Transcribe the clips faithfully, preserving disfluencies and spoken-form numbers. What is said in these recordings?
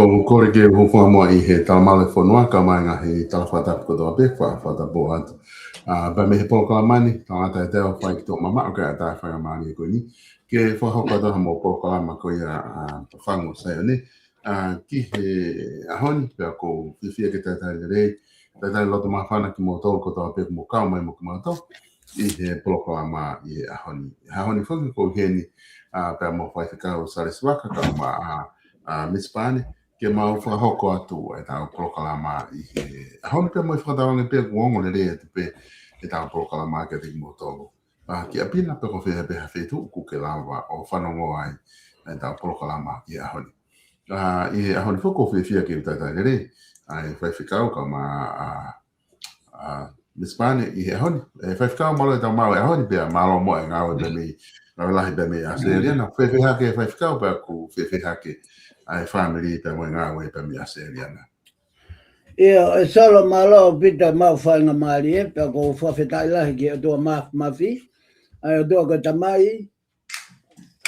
ʻOku ou kole ke u hūfanga muʻa ʻi he talamalu ʻa e fonua, kae ʻumaʻā e ngaahi tala fakatapu kotoa pē, fa-, fakatapu atu. ʻA, pea mei he polokalama ni, tangata e teo fai ki tō mama, ʻo ka ʻatā e faingamālie ko eni. Ke fakahoko atu ha mo e polokalama ko ia, ʻa, Fangu Saione. ʻA, ki he ʻaho ni, pea ʻoku ou fiefia ke talitali lelei, talitali loto māfana kimoutolu kotoa pē ʻoku mou kau mai mo kimautolu ʻi he polokalama ʻi he ʻaho ni. ʻAho ni foki ʻoku ou ʻi heni, ʻa, pea mo Faifekau Salesi Vaka, kae ʻumaʻā, ʻa, Misi Pane, ke mau fakahoko atu ʻetau polokalama ʻi he ʻaho ni pea mo e fakatauange pē ʻoku ongo lelei atu pē ʻetau polokalama kiate kimoutolu. ʻA, ki ʻapi na pe ko fē pē ha feituʻu ʻoku ke lava ʻo fanongo ai ʻetau polokalama ʻi he ʻaho ni. ʻA, ʻi he ʻaho ni foki ʻoku ou fiefia ke u talitali lelei, ʻa e Faifekau kae ʻumaʻā, ʻa, ʻa, Misi Pane ʻi he ʻaho ni. ʻE, Faifekau mālō e tau maʻu e ʻaho ni pea mālō muʻa e ngāue pea mei, ngāue lahi pea mei ʻAositelēlia na. Fēfē hake Faifekau pea ʻoku fēfē hake ʻa e fāmili pea mo e ngāue pea mei ʻAositelēlia na. ʻIo, ʻe Solo mālō ʻaupito e maʻu faingamālie, pea ʻoku ou fakafetaʻi lahi ki he ʻOtua Māfimafi, ʻa e ʻOtua ko e Tamai,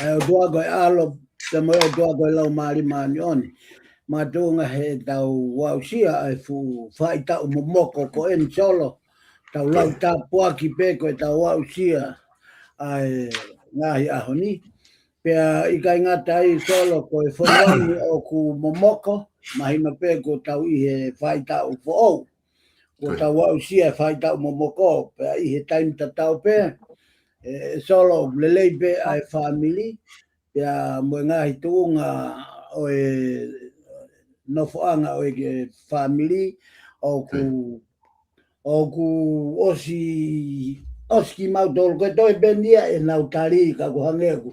ʻa e ʻOtua ko e ʻAlo, pea mo e ʻOtua ko e Laumālie Māʻoniʻoni. Makatuʻunga heʻetau aʻusia ʻa e fuʻu faʻahitaʻu momoko ko eni Solo, tau lau tāpuaki pē ko ʻetau aʻusia ʻa e ngaahi ʻaho ni. Pea ʻikai ngata ai Solo ko e fonua ni ʻoku momoko, mahino pē ko ʻetau ʻi he faʻahitaʻu foʻou. Ko ʻetau aʻusia e faʻahitaʻu momoko, pea ʻi he taimi tatau pē, ʻe, ʻe Solo lelei pē ʻa e fāmili, pea mo e ngaahi tuʻunga ʻo e nofoʻanga ʻo e fāmili, ʻoku, ʻoku ʻosi, ʻosi kimautolu, ko e toe pē ia ʻenau tali ka ʻoku hangē ʻoku,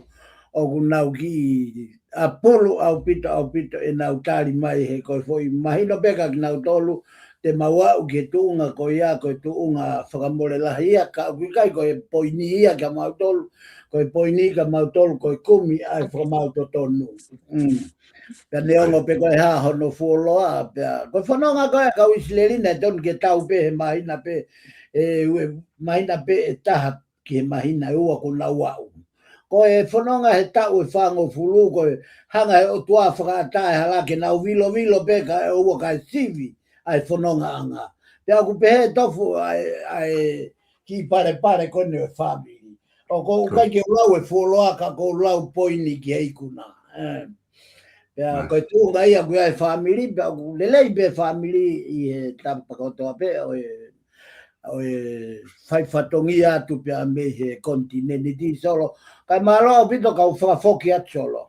ʻoku nau kiʻi ʻapulu ʻaupito, ʻaupito ʻenau tali mai he ko e foʻi mahino pē kia kinautolu, te mau aʻu ki he tuʻunga ko ia, ko e tuʻunga fakamole lahi ia, ka ʻoku ʻikai ko e poini ia kia mautolu, ko e poini kia mautolu, ko e kumi ʻa e fakamaau totonu. Mm. Pea neongo pē ko e hā hono fuoloa, pea ko e fononga ko e kau ʻIsileli naʻe tonu ke tau pē he māhina pē, ʻe, ʻe, māhina pē ʻe taha ki he māhina ʻe ua kuo nau aʻu. Ko e fononga he taʻu ʻe fāngofulu, ko e hanga he ʻOtua fakaʻatā e hala ke nau vilovilo pē kae ʻoua kae sivi ʻa e fonongaʻanga. Pea ʻoku pehē tofu ʻa e, ʻa e kiʻi palepale ko eni ʻo e fāmili. ʻOku ou ʻikai ke u lau e fuoloa ka ʻoku ou lau poini ki he ikuna. ʻE. Pea ko e tuʻunga ia ʻoku ʻi ai e fāmili, pea ʻoku lelei pē fāmili ʻi he tapa kotoa pē ʻo e, ʻo e fai fatongia atu pea mei he konitinēniti Solo. Kae mālō ʻaupito kau fakafoki atu Solo.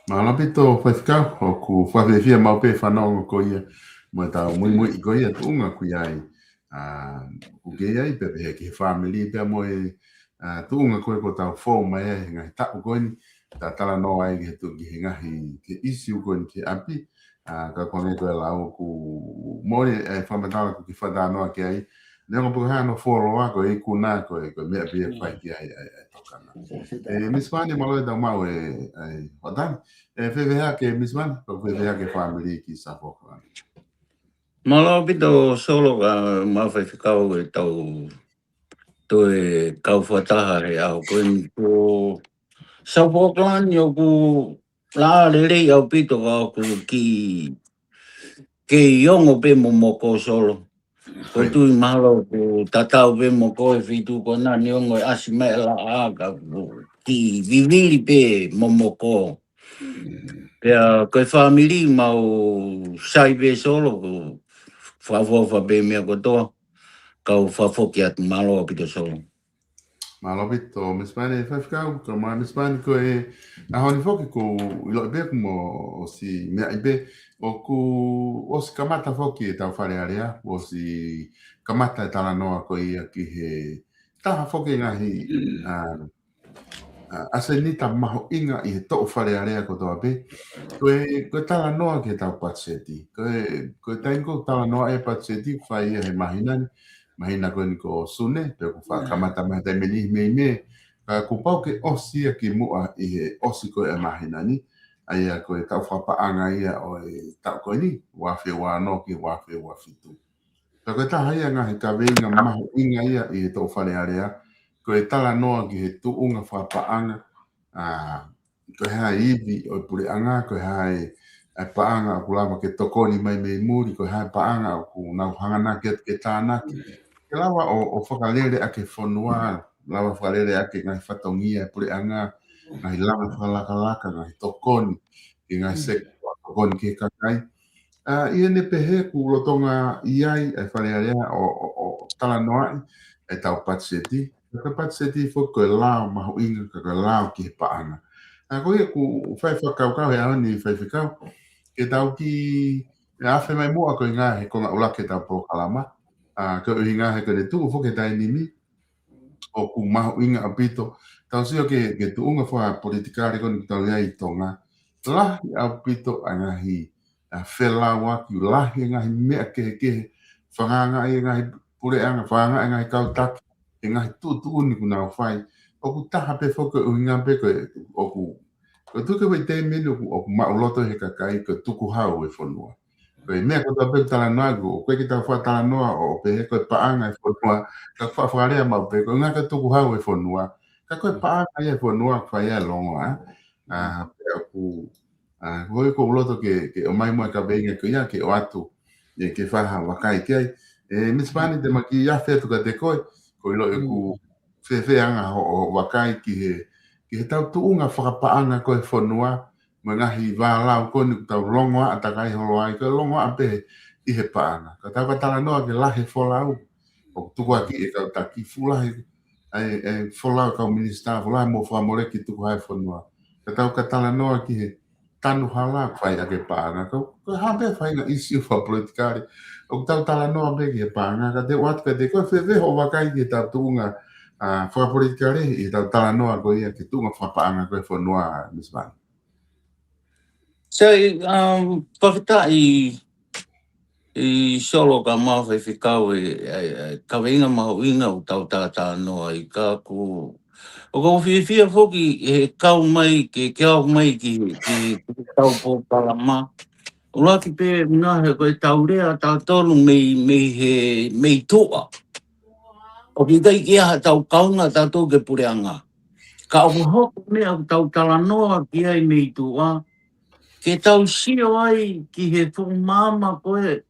Mālō ʻaupito Faifekau, ʻoku fakafiefia maʻu pē fanongo ko ia, mo e tau muimui ko ia tuʻunga ʻoku ʻi ai. ʻA, ʻoku kei ʻi ai pē pehē ki he fāmili pea mo e, ʻa, tuʻunga ko ē kuo tau fou mai ai he ngaahi taʻu ko eni, ta talanoa ai ki he tuʻu ki he ngaahi, ki he ʻīsiu ko eni ki he ʻapi, ʻa, ka ko e hangē ko e lau ʻoku mole e fakamatala ʻoku ke fakatalanoa ki ai, neongo pē ko e hā hono fuoloa ko e ikuna ko e, ko e meʻa pē ia ʻoku fai ki ai, ʻa e, ʻa e tokanga. ʻE, Misi Pane mālō e tau maʻu e, ʻa e, hoʻatā ni. ʻE, fēfē hake Misi Pane, ko e fēfē hake fāmili ki South Auckland. Mālō ʻaupito Solo kae ʻumaʻā Faifekau ʻetau toe kau fakataha he ʻaho ko eni ko South Auckland ʻoku laʻā lelei ʻaupito ka ʻoku kiʻi kei ongo pē momoko Solo. Ko e tui mahalo ʻoku tatau pē mo ko e feituʻu ko ena neongo e ʻasi mai e laʻā ka ʻoku kiʻi vivili pē momoko. Pea ko e fāmili mau sai pē Solo, ʻoku fakaʻofoʻofa pē meʻa kotoa, kau fakafoki atu mālō ʻaupito Solo. Mālō ʻaupito Misi Pane, Faifekau, kae ʻumaʻā Misi Pane ko e ʻaho ni foki ʻoku ʻiloʻi pē ʻoku mou ʻosi meaʻi pē, ʻoku ʻosi kamata foki ʻetau Fale Alea, ʻosi kamata e talanoa ko ia ki he taha foki e ngaahi, ʻa, ʻa, ʻasenita mahuʻinga ʻi he toʻu Fale Alea kotoa pē. Ko e, ko e talanoa ki heʻetau patiseti. Ko e, ko e taimi ʻoku talanoa e patiseti ʻoku fai ia he māhina ni, māhina ko eni ko Sune, pea ʻoku fakakamata mai he taimi ni mei Mē. Ka kuo pau ke ʻosi ia kimuʻa ʻi he ʻosi ko ē e māhina ni, ʻa ia ko e taʻu fakapaʻanga ia ʻo e taʻu ko eni, ua afe ua ono ki he ua afe ua fitu. Pea ko e taha ia e ngaahi kaveinga mahuʻinga ia ʻi he toʻu Fale Alea, ko e talanoa ki he tuʻunga fakapaʻanga, ʻa, ko e hā e ivi ʻo e puleʻanga, ko e hā e, ʻa e paʻanga ʻoku lava ke tokoni mai mei muli, ko e hā e paʻanga ʻoku nau hanganaki atu ke tānaki. Ke lava ʻo, ʻo fakalele ʻaki e fonua, lava fakalele ʻaki e ngaahi fatongia e puleʻanga, ngaahi langa fakalakalaka, ngaahi tokoni, ke ngaahi seki tokoni ki he kakai. ʻA, ʻi heʻene pehē ʻoku lolotonga ʻi ai e Fale Alea ʻo, ʻo, ʻo talanoaʻi e tau patiseti. Ka ko e patiseti foki ko e lao mahuʻinga ka ko e lao ki he paʻanga. ʻA, ko ia ʻoku fai fakakaukau he ʻaho ni faifekau. Ke tau ki, ʻe afe mai muʻa ko e ngaahi he konga ʻuluaki e tau polokalama. ʻA, ko e ʻuhinga he ko ʻene tuʻu foki he taimi ni ʻoku mahuʻinga ʻaupito. Tau sio ki he, ki he tuʻunga fakapolitikale ko eni ʻoku tau ʻi ai ʻi Tonga. Lahi ʻaupito ʻa e ngaahi, ʻa, felauaki, lahi e ngaahi meʻa kehekehe, fakaangaʻi e ngaahi puleʻanga, fakaangaʻi e ngaahi kau taki, e ngaahi tuʻutuʻuni ʻoku nau fai. ʻOku taha pē foki ko e ʻuhinga pē ko e, ʻoku, ko e tuku e taimi ni ʻoku, ʻoku maʻuloto he kakai, ko e tukuhau e fonua. Ko e meʻa ko e tau pē talanoa ʻoku, ʻoku ʻikai ke tau fakatalanoa ʻo, ʻo pehē ko e paʻanga e fonua, ka fakalea maʻu pē, ko e ʻuhinga ko e tukuhau e fonua. Ka ko e paʻanga ia e fonua, ʻoku fai ai e longoaʻa. ʻA, pea ʻoku, ʻa, ko e ʻoku ou loto ke, ke ʻomai muʻa e kaveinga ko ia, ke ʻoatu, ʻe, ke fai ha vakai ki ai. ʻE, Miss Pani, te ma kiʻi afe atu kiate koe, ko e ʻilo ʻoku fēfē ʻa hoʻo, hoʻo vakai ki he, ki he tau tuʻunga fakapaʻanga ko e fonua, mo e ngaahi vālau ko eni ʻoku tau longoaʻa takai holo ai, ko e longoaʻa pē ʻi he paʻanga. Ka tau ka talanoa ki he lahi e folau, ʻoku tukuaki ʻe he kau taki, fuʻu lahi, ʻa e, ʻa e folau e kau minisitā, fuʻu lahi mo fakamoleki tukuhau e fonua. Ka tau ka talanoa ki he tanu hala ʻoku fai ʻaki e paʻanga. Ko, ko e hā pē faʻahinga ʻīsiu fakapolitikale ʻoku tau talanoa pē ki he paʻanga. Ka te u ʻoatu kiate koe, fēfē hoʻo vakai ki he tau tuʻunga, ʻa, fakapolitikale ʻi he tau talanoa ko ia ki he tuʻunga fakapaʻanga ko e fonua, Miss Pani. Sai, um, fakafetaʻi ʻi Solo kae ʻumaʻā faifekau e, e, e, kaveinga mahuʻinga ʻoku tau talatalanoa ai ka ʻoku, ʻoku ou fiefia foki he kau mai, ke, ke au mai ki, ki, ki he tau polokalama. ʻUluaki pē ʻuhinga he ko e tau lea tautolu mei, mei he, mei tuʻa. ʻOku ʻikai ke ʻi ai ha tau kaunga tautolu ke puleʻanga. Ka ʻoku hoko e meʻa ʻoku tau talanoa ki ai mei tuʻa, ke tau sio ai ki he fuʻu maama ko ē,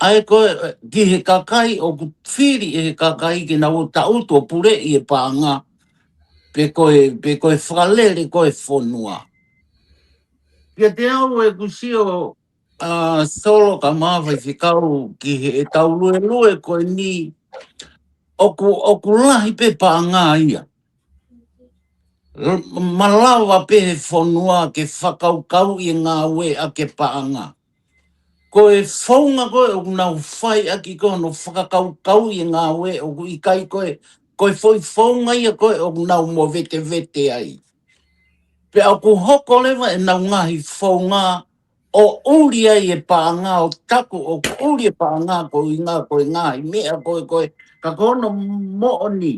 ʻa ē ko ē, ki he kakai ʻoku fili ʻe he kakai ke nau ō ʻo taʻutu ʻo puleʻi e paʻanga, pe ko e, pe ko e fakalele ko e fonua. Kiate au ʻeku sio, ʻa, Solo kae ʻumaʻā faifekau ki he tau luelue ko eni, ʻoku, ʻoku lahi pē paʻanga ia. L-, malava pē he fonua ke fakakaukauʻi e ngāue ʻaki e paʻanga. Ko e founga ko ē ʻoku nau fai ʻaki ko hono fakakaukauʻi e ngāue ʻoku ʻikai ko e, ko e foʻi founga ia ko ē ʻoku nau movetevete ai. Pea ʻoku hoko leva ʻenau ngaahi founga ʻo ʻuli ai e paʻanga ʻo taku ʻoku ʻuli e paʻanga ko e ʻuhinga ko e ngaahi meʻa ko ē ko ē ka ko hono moʻoni.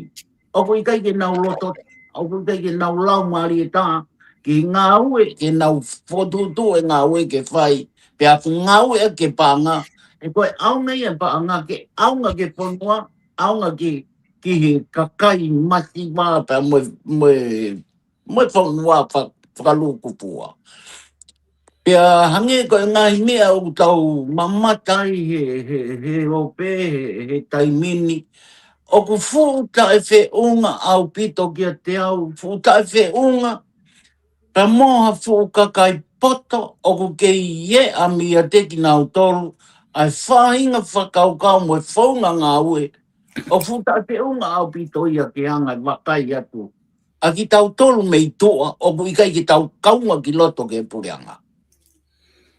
ʻOku ʻikai ke nau loto, ʻoku ʻikai ke nau laumālie taha, ke ngāue, ke nau fokotuʻutuʻu e ngāue ke fai, pea ngāue ʻaki e paʻanga, he ko e ʻaonga ia e paʻanga, ke ʻaonga ki he fonua, ʻaonga ki, ki he kakai masiva, pea mo e, mo e, mo e fonua fa-, fakalūkufua. Pea hangē ko e ngaahi meʻa ʻoku tau mamata ai he, he, he ope, he, he taimi ni. ʻOku fuʻu taʻefeʻunga ʻaupito kiate au, fuʻu taʻefeʻunga, pea mo ha fuʻu kakai poto, ʻoku kei ʻeʻa meiate kinautolu, ʻa e faʻahinga fakakaukau mo e founga ngāue, ʻoku fuʻu taʻefeʻunga ʻaupito ia ke hanga ʻo vakai atu. ʻA kitautolu mei tuʻa, ʻoku ʻikai ke tau kaunga ki loto ki he puleʻanga.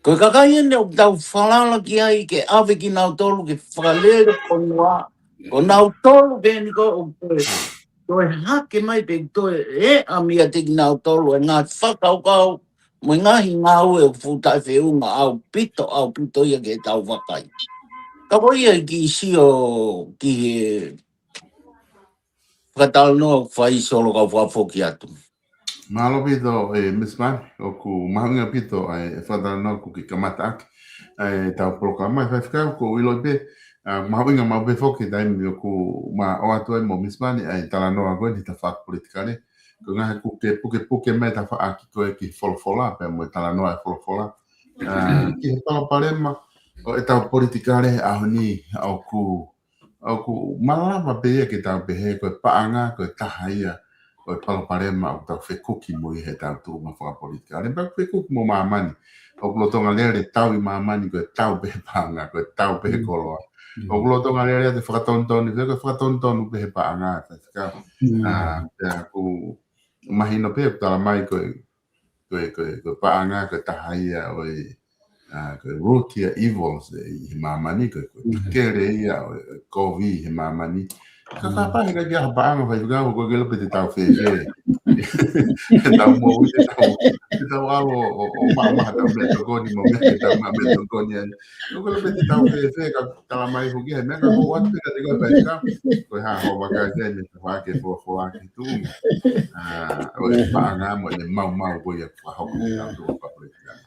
Ko e kakai eni ʻoku tau falala ki ai ke ʻave kinautolu ke fakalele fonua, ko nautolu pē eni ko ē ʻoku toe, toe hake mai pē toe ʻeʻa meiate kinautolu e ngaahi fakakaukau, mo e ngaahi ngāue ʻoku fuʻu taʻefeʻunga ʻaupito, ʻaupito ia ke tau vakai. Ka ko ia e kiʻi sio ki he fakatalanoa ʻoku fai Solo kau fakafoki atu. Mālō ʻaupito, ʻe, Miss Pani, ʻoku mahuʻinga ʻaupito, ʻa e, e fakatalanoa ʻoku ke kamata ʻaki, ʻa e, tau polokalama, faifekau, ʻoku ou ʻilo pē, ʻa, mahuʻinga maʻu pē foki, taimi ʻoku ma ʻoatu ai mo Miss Pani, ʻa e, talanoa ko eni he tafaʻaki politikale. Ko e ngaahi kuke, pukepuke mai tafaʻaki ko ē ki he folofola, pea mo e talanoa e folofola. ʻA, ki he palopalema ʻo ʻetau politikale he ʻaho ni, ʻoku, ʻoku malava pē ia ke tau pehē ko e paʻanga ko e taha ia ʻo e palopalema ʻoku tau fekuki mo ia he ʻetau tuʻunga fakapolitikale. Pea fekuki mo māmani. ʻOku lolotonga lele tau ʻi māmani ko e tau pē he paʻanga, ko e tau pē he koloa. ʻOku lolotonga lele ʻa e fakatonutonu, ko e fakatonutonu pē he paʻanga, tā tika. ʻA, pea ʻoku mahino pē ʻoku tala mai ko e, ko e, ko e, ko e paʻanga, ko e taha ia ʻo e, ʻa, ko e root ia evils ʻi he māmani, ko e, ko e takele ia ʻo e, ʻo e kovi ʻi he māmani. Ka kapau he ʻikai ke ʻi ai ha paʻanga, faifekau, ko e kei ʻilo pē te tau fēfē. Te tau moʻui, te tau, te tau ʻalu ʻo, ʻo, ʻo maʻamaʻa tau meʻatokoni mo meʻa, te tau maʻu meʻatokoni ai. Ko e kei ʻilo pē te tau fēfē, ka tala mai foki he meʻa ka ko atu pē ka te ko e faifekau. Ko e hā hoʻo vakai ki ai, ne te fake fo, fo ake tu. ʻA, ʻo e paʻanga mo e maumau ko ia fakahoko ʻi he tau tuʻunga fakapolitikale.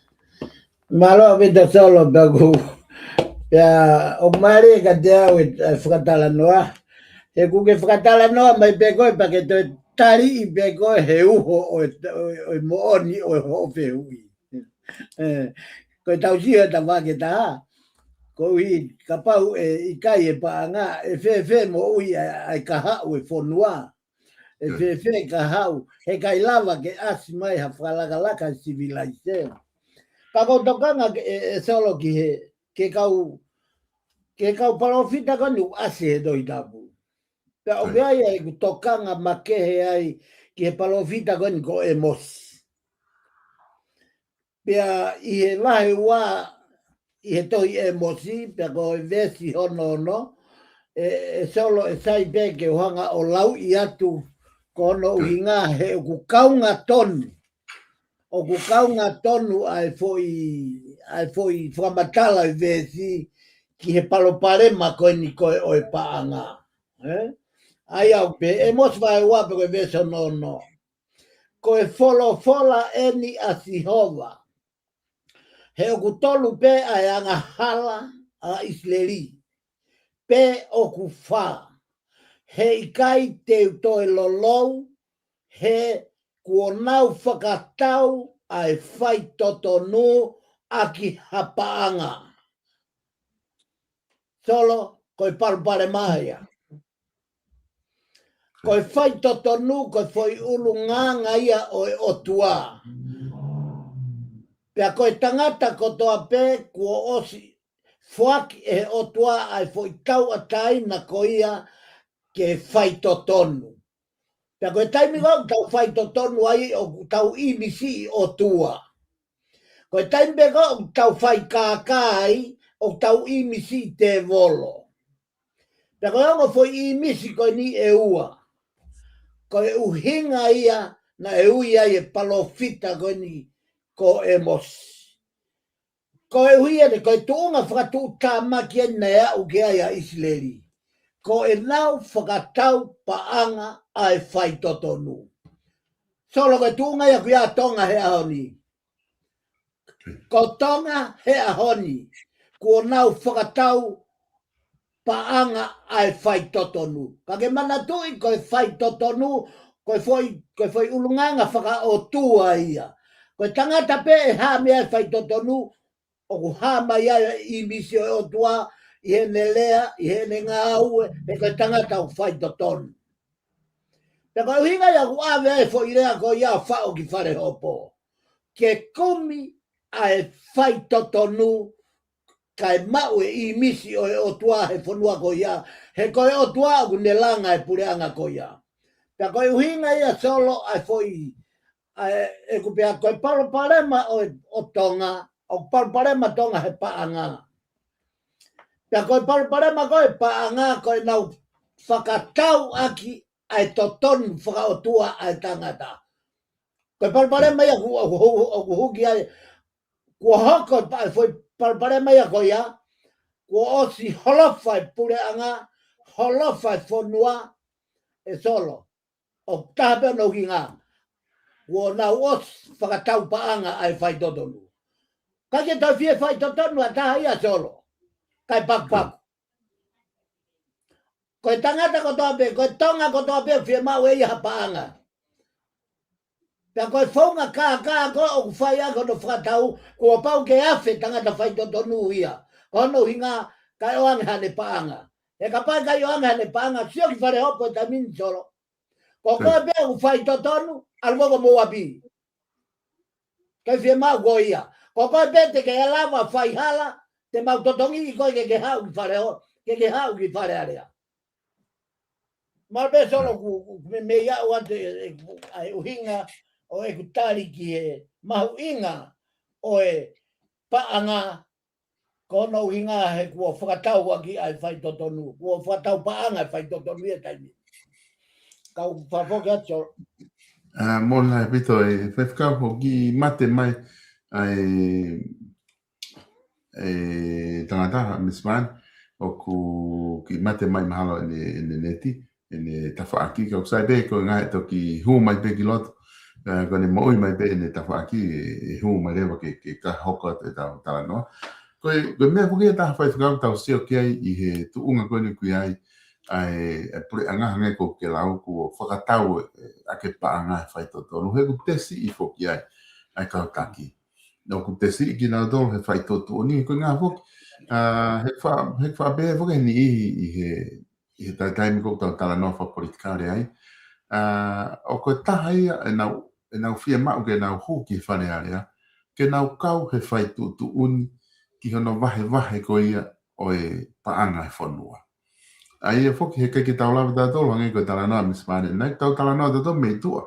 Mālō ʻaupito Solo, pea ʻoku, pea ʻoku mālie kiate au e, e fakatalanoa. He ʻoku ke fakatalanoa mai pē koe pea ke toe taliʻi pē koe he uho ʻo e, ʻo e, ʻo e moʻoni ʻo e hoʻo fehuʻi. ʻE, ko e tau sio he tafaʻaki ʻe taha. Koeʻuhi kapau ʻe ʻikai e paʻanga, ʻe fēfē moʻui ʻa e, ʻa e kahaʻu e fonua. ʻE fēfē kahaʻu, he ʻikai lava ke ʻasi mai ha fakalakalaka sivilaise. Ka ko e tokanga ke, ʻe, ʻe Solo ki he, ki he kau, ki he kau palōfita ko eni ʻoku ʻasi he Tohi Tapu. Pea ʻoku ʻi ai ʻeku tokanga makehe ai ki he palōfita ko eni ko ʻĒmosi. Pea ʻi he vahe ua ʻi he tohi ʻĒmosi, pea ko e veesi hono ono, ʻe, ʻe Solo ʻe sai pē ke u hanga ʻo lauʻi atu, ko hono ʻuhinga he ʻoku kaunga tonu. ʻOku kaunga tonu ʻa e foʻi, ʻa e foʻi fakamatala ʻi he veesi ki he palopalema ko eni ko e ʻo e paʻanga. ʻE? ʻA ia ʻoku pehē ʻĒmosi vahe ua pea ko e veesi hono ono. Ko e folofola eni ʻa Sihova. He ʻoku tolu pē ʻa e angahala ʻa ʻIsileli. Pe ʻoku fā. He ʻikai te u toe lolou, he kuo nau fakatau ʻa e faitotonu ʻaki ha paʻanga. Solo, ko e palopalema ia. Ko e faitotonu, ko e foʻi ʻulungaanga ia ʻo e ʻOtua. Pea ko e tangata kotoa pē kuo ʻosi foaki ʻe he ʻOtua ʻa e foʻi tauʻatāina ko ia ke faitotonu. Pea ko e taimi ko ē ʻoku tau faitotonu ai ʻoku tau ʻīmisi ʻi ʻOtua. Ko e taimi pē ko ē ʻoku tau faikākā ai ʻoku tau ʻīmisi ʻi tēvolo. Pea ko e ongo foʻi ʻīmisi ko eni ʻe ua. Ko e ʻuhinga ia naʻe ui ai e palōfita ko eni ko ʻĒmosi. Koeʻuhi eni ko e tuʻunga fakatuʻutāmaki eni naʻe aʻu ki ai ʻa ʻIsileli. Ko ʻenau fakatau paʻanga ʻa e faitotonu. Solo, ko e tuʻunga ia ʻoku ʻi ai ʻa Tonga he ʻaho ni. Ko Tonga he ʻaho ni, kuo nau fakatau paʻanga ʻa e faitotonu. Ka ke manatuʻi ko e faitotonu, ko e foʻi, ko e foʻi ʻulungaanga fakaʻotua ia. Ko e tangata pē ʻe hā mei ai e faitotonu, ʻoku hā mai ai e ʻīmisi ʻo e ʻOtua ʻi heʻene lea, ʻi heʻene ngāue, he ko e tangata ʻoku faitotonu. Pea ko e ʻuhinga ia ʻoku ʻave ai e foʻi lea ko ia ʻo faʻo ki fale hopo. Ke kumi ʻa e faitotonu kae maʻu e ʻīmisi ʻo e ʻOtua he fonua ko ia, he ko e ʻOtua ʻoku ne langa e puleʻanga ko ia. Pea ko e ʻuhinga ia Solo ʻa e foʻi, ʻa e, ʻeku pehē ko e palopalema ʻo, ʻo Tonga, ʻoku palopalema Tonga he paʻanga. Pea ko e palopalema ko e paʻanga ko ʻenau fakatau ʻaki ʻa e totonu fakaʻotua ʻa e tangata. Ko e palopalema ia ʻoku, ʻoku, ʻoku, ʻoku huki ai, kuo hoko e pa-, foʻi palopalema ia ko ia, kuo ʻosi holofa e puleʻanga, holofa e fonua, ʻe Solo. ʻOku taha pē hono ʻuhinga, kuo nau ʻosi fakatau paʻanga ʻa e faitotonu. Ka ke tau fie faitotonu ʻa taha ia Solo. Kae pakupaku. Ko e tangata kotoa pē, ko e Tonga kotoa pē, fiemaʻu ʻe ia ha paʻanga. Pea ko e founga kākā ko ē ʻoku fai ʻaki hono fakatau, kuo pau ke afe tangata faitotonu ia. Ko hono ʻuhinga, kae ʻoange haʻane paʻanga. He kapau ʻe ʻikai ʻoange haʻane paʻanga, sio ki Falehopo he taimi ni, Solo. Ko koe pē ʻoku faitotonu, ʻalu koe ki Mouapi. ʻIkai fiemaʻu koe ia. Ko koe pē te ke lava fai hala, te mau totongi koe ke ke haʻu ki Faleho-, ke ke haʻu ki Fale Alea. Mālō pē, Solo, ʻoku, ʻoku meimei aʻu atu e, e, ʻa e ʻuhinga ʻo ʻeku tali ki he mahuʻinga ʻo e paʻanga, ko hono ʻuhinga he kuo fakatau ʻaki ʻa e faitotonu, kuo fakatau paʻanga e faitotonu ia he taimi ni. Kau fakafoki atu, Solo. ʻA, mālō ʻaupito e faifekau, ʻoku kiʻi mate mai ʻa e e tangata, Miss Mann, ʻoku kiʻi mate mai mahalo ʻene, ʻene neti, ʻene tafaʻaki, ka ʻoku sai pē ko e ngaahi toki hū mai pē ki loto, ē, ko ʻene moʻui mai pē ʻene tafaʻaki, ʻe, ʻe hū mai leva ke, ke ka hoko atu ʻetau talanoa. Ko e, ko e meʻa foki ʻe taha, faifekau, ʻoku tau sio ki ai ʻi he tuʻunga ko eni ʻoku ʻi ai ʻa e, e puleʻanga, hangē ko ʻeku lau, kuo fakatau ʻe, ʻe, ʻaki e paʻanga e faitotonu, he ʻoku tesiʻi foki ai ʻa e kau taki. ʻOku tesiʻi kinautolu he faitoʻotuʻuni, ko e ʻuhinga foki, ʻa, he fa-, he faʻa pehē foki ʻe he niʻihi ʻi he, ʻi he taimi ko ē ʻoku tau talanoa fakapolitikale ai. ʻA, ʻoku ʻi ai e taha ia ʻenau, ʻenau fiemaʻu ke nau hū ki Fale Alea, ke nau kau he faitoʻotuʻuni ki hono vahevahe ko ia ʻo e paʻanga e fonua. ʻA ia foki he ʻikai ke tau lava tautolu, hangē ko e talanoa ʻa Miss Mann, naʻe ʻikai ke tau talanoa tautolu mei tuʻa.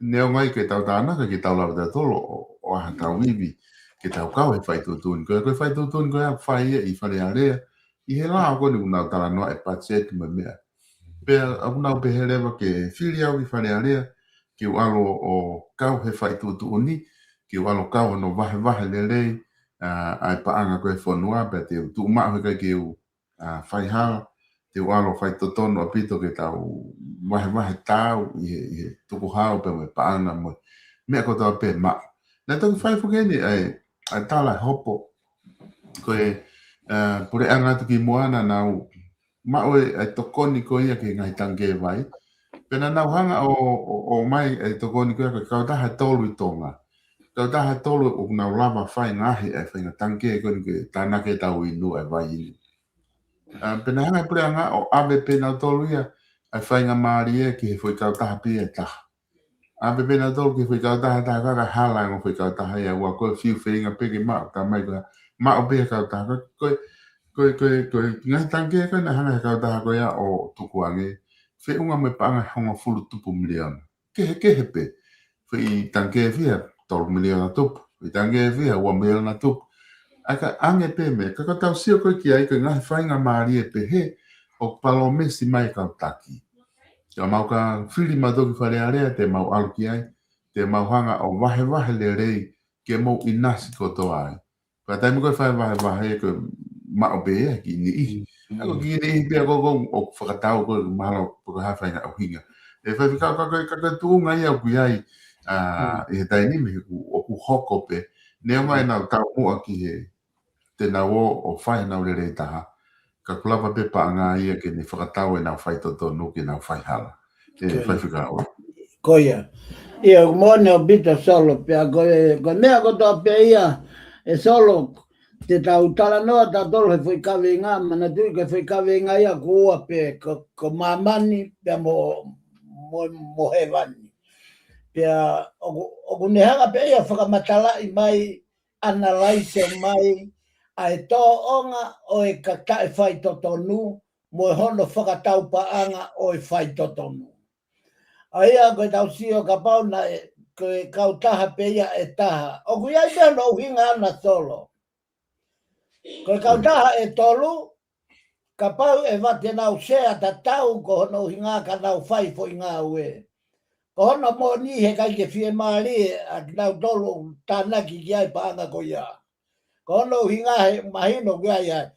Neongo ia ʻikai ke tau talanoa, ʻikai ke tau lava tautolu ʻo, ʻo ʻai haʻatau ivi ke tau kau he faitoʻotuʻuni ko ia. Ko e faitoʻotuʻuni ko ia ʻoku fai ia ʻi Fale Alea, ʻi he lao ko eni ʻoku nau talanoa e patiseti mo e meʻa. Pea ʻoku nau pehē leva ke fili au ki Fale Alea, ke u ʻalu ʻo kau he faitoʻotuʻuni, ke u ʻalu ʻo kau hono vahevahe lelei, ʻa, ʻa e paʻanga ko ē e fonua, pea te u tuʻu maʻu he ʻikai ke u ʻa, fai hala, te u ʻalu ʻo faitotonu ʻaupito ke tau vahevahe taau ʻi he, ʻi he tukuhau pea mo e paʻanga mo e meʻa kotoa pē maʻu. Naʻe toki fai foki eni ʻa e, ʻa e tala ʻe Hopo. Ko e, ʻa, puleʻanga atu kimuʻa naʻa nau maʻu e, ʻa e tokoni ko ia ki he ngaahi tangikē vai. Pea naʻa nau hanga ʻo, ʻo, ʻomai e tokoni ko ia ko e kautaha ʻe tolu ʻi Tonga. Kautaha ʻe tolu ʻoku nau lava fai ngaahi e faʻahinga tangikē ko eni ke tānaki ʻetau inu, e vai inu. ʻA, pea naʻe hanga ʻe he puleʻanga ʻo ʻave pē nautolu ia ʻa e faingamālie ki he foʻi kautaha pē ia ʻe taha. ʻAve pē nautolu ki he foʻi kautaha ʻe taha, ka ka hala e ongo foʻi kautaha ia ʻe ua, ko e fiu feinga pē ke maʻu, tā mai ko e maʻu pē ʻe he kautaha. Ko e, ko e, ko e, ko e, ko e ngaahi tangikē ko ē naʻe hanga ʻe he kautaha ko ia ʻo tukuange, feʻunga mo e paʻanga ʻe hongofulu tupu miliona. Kehekehe pē. Foʻi tangikē ʻe fiha, tolu miliona tupu. Foʻi tangikē ʻe fiha, ua miliona tupu. ʻA ia ka ʻange pē meʻa, ka ka tau sio ko ē ki ai, ko e ngaahi faingamālie pehē ʻoku palōmesi mai e kau taki. Ka mau ka fili mautolu ki Fale Alea, te mau ʻalu ki ai, te mau hanga ʻo vahevahe lelei ke mou ʻinasi kotoa ai. Pea taimi ko ē fai vahevahe ko e maʻu pē ia ki he niʻihi. Mm. ʻA ia ko e kiʻi niʻihi pē ia ko ē ʻoku fakatau ko ē mahalo pe ko e hā e faʻahinga ʻuhinga. ʻE faifekau, ka ko e, ka ko e tuʻunga ia ʻoku ʻi ai, ʻa, Mm. ʻi he taimi ni he ʻoku, ʻoku hoko pē. Neongo ʻenau taumuʻa ki he, te nau ō ʻo fai ʻenau lelei taha. Ka ʻoku lava pē paʻanga ia ke ne fakatau ʻenau faitotonu ke nau fai hala. ʻE, Ko ia. faifekau. Ko ia. ʻIo, ʻoku moʻoni ʻaupito Solo, pea ko e, ko e meʻa kotoa pē ia, ʻe Solo, te tau talanoa tautolu he foʻi kaveinga, manatuʻi ko e foʻi kaveinga ia ʻoku ua pē, ko, ko māmani, pea mo, mo, mo hēvani. Pea ʻoku, ʻoku ne hanga pē ia ʻo fakamatalaʻi mai, analyze mai ʻa e tōʻonga ʻo e ka taʻe faitotonu mo e hono fakatau paʻanga ʻo e faitotonu. ʻA ia ko e tau sio kapau naʻe, ko e kautaha pē ia ʻe taha. ʻOku ʻi ai pē hono ʻuhinga ʻana Solo. Ko e kautaha ʻe tolu, kapau ʻe vate nau sea tatau ko hono ʻuhinga ka nau fai foʻi ngāue. Ko hono moʻoni he ʻikai ke fiemālie ʻa kinautolu ʻoku tānaki ki ai paʻanga ko ia. Ko hono ʻuhinga he mahino ki ai ʻa e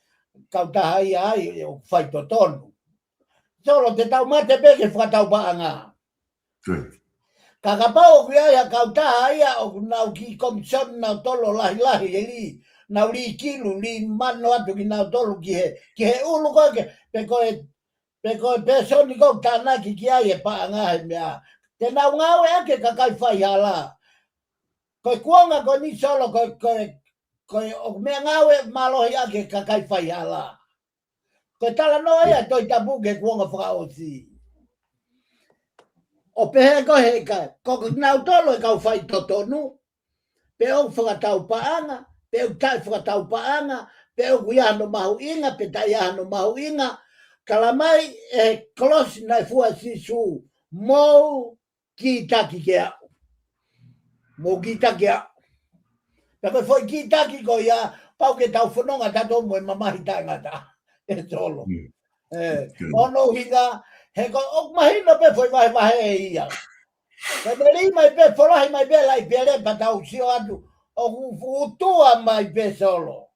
kautaha ia ai ʻoku faitotonu. Solo te tau mate pē ke fakatau paʻanga. Good. Ka kapau ʻoku ʻi ai ha kautaha ia ʻoku nau kiʻi komisoni nautolu ʻo lahilahi e lī, nau lī kilu, lī mano atu kinautolu ki he, ki he ʻulu ko ē ke, pe ko e, pe ko e pēsoni ko ē ʻoku tānaki ki ai e paʻanga he meʻa, Te nau ngāueʻaki e kakai faihala. Ko e kuonga ko eni Solo, ko e, ko e, ko e ʻoku meʻangāue mālohi ʻaki e kakai faihala. Ko e talanoa ia ʻa e Tohi Tapu ki he kuonga fakaʻosi. ʻO pehē ko e hā, ko kinautolu e kau faitotonu, pe ʻoku fakatau paʻanga, pe ʻoku taʻefakatau paʻanga, pe ʻoku ʻi ai hano mahuʻinga, pe taʻe ʻi ai hano mahuʻinga, tala mai ʻe he kolosi naʻe fua ʻe Sīsū, mou kītaki ke aʻu. Mou kītaki ke aʻu. Pea ko e foʻi kītaki ko ia, pau ke tau fononga tautolu mo e mamahi taʻengata. ʻE Solo. Mm. ʻE, Good. Ko hono ʻuhinga, he ko, ʻoku mahino pē foʻi vahevahe ia. Ko e meli mai pē, folahi mai pē, laʻi pele pea tau sio atu. ʻOku futua mai pē Solo.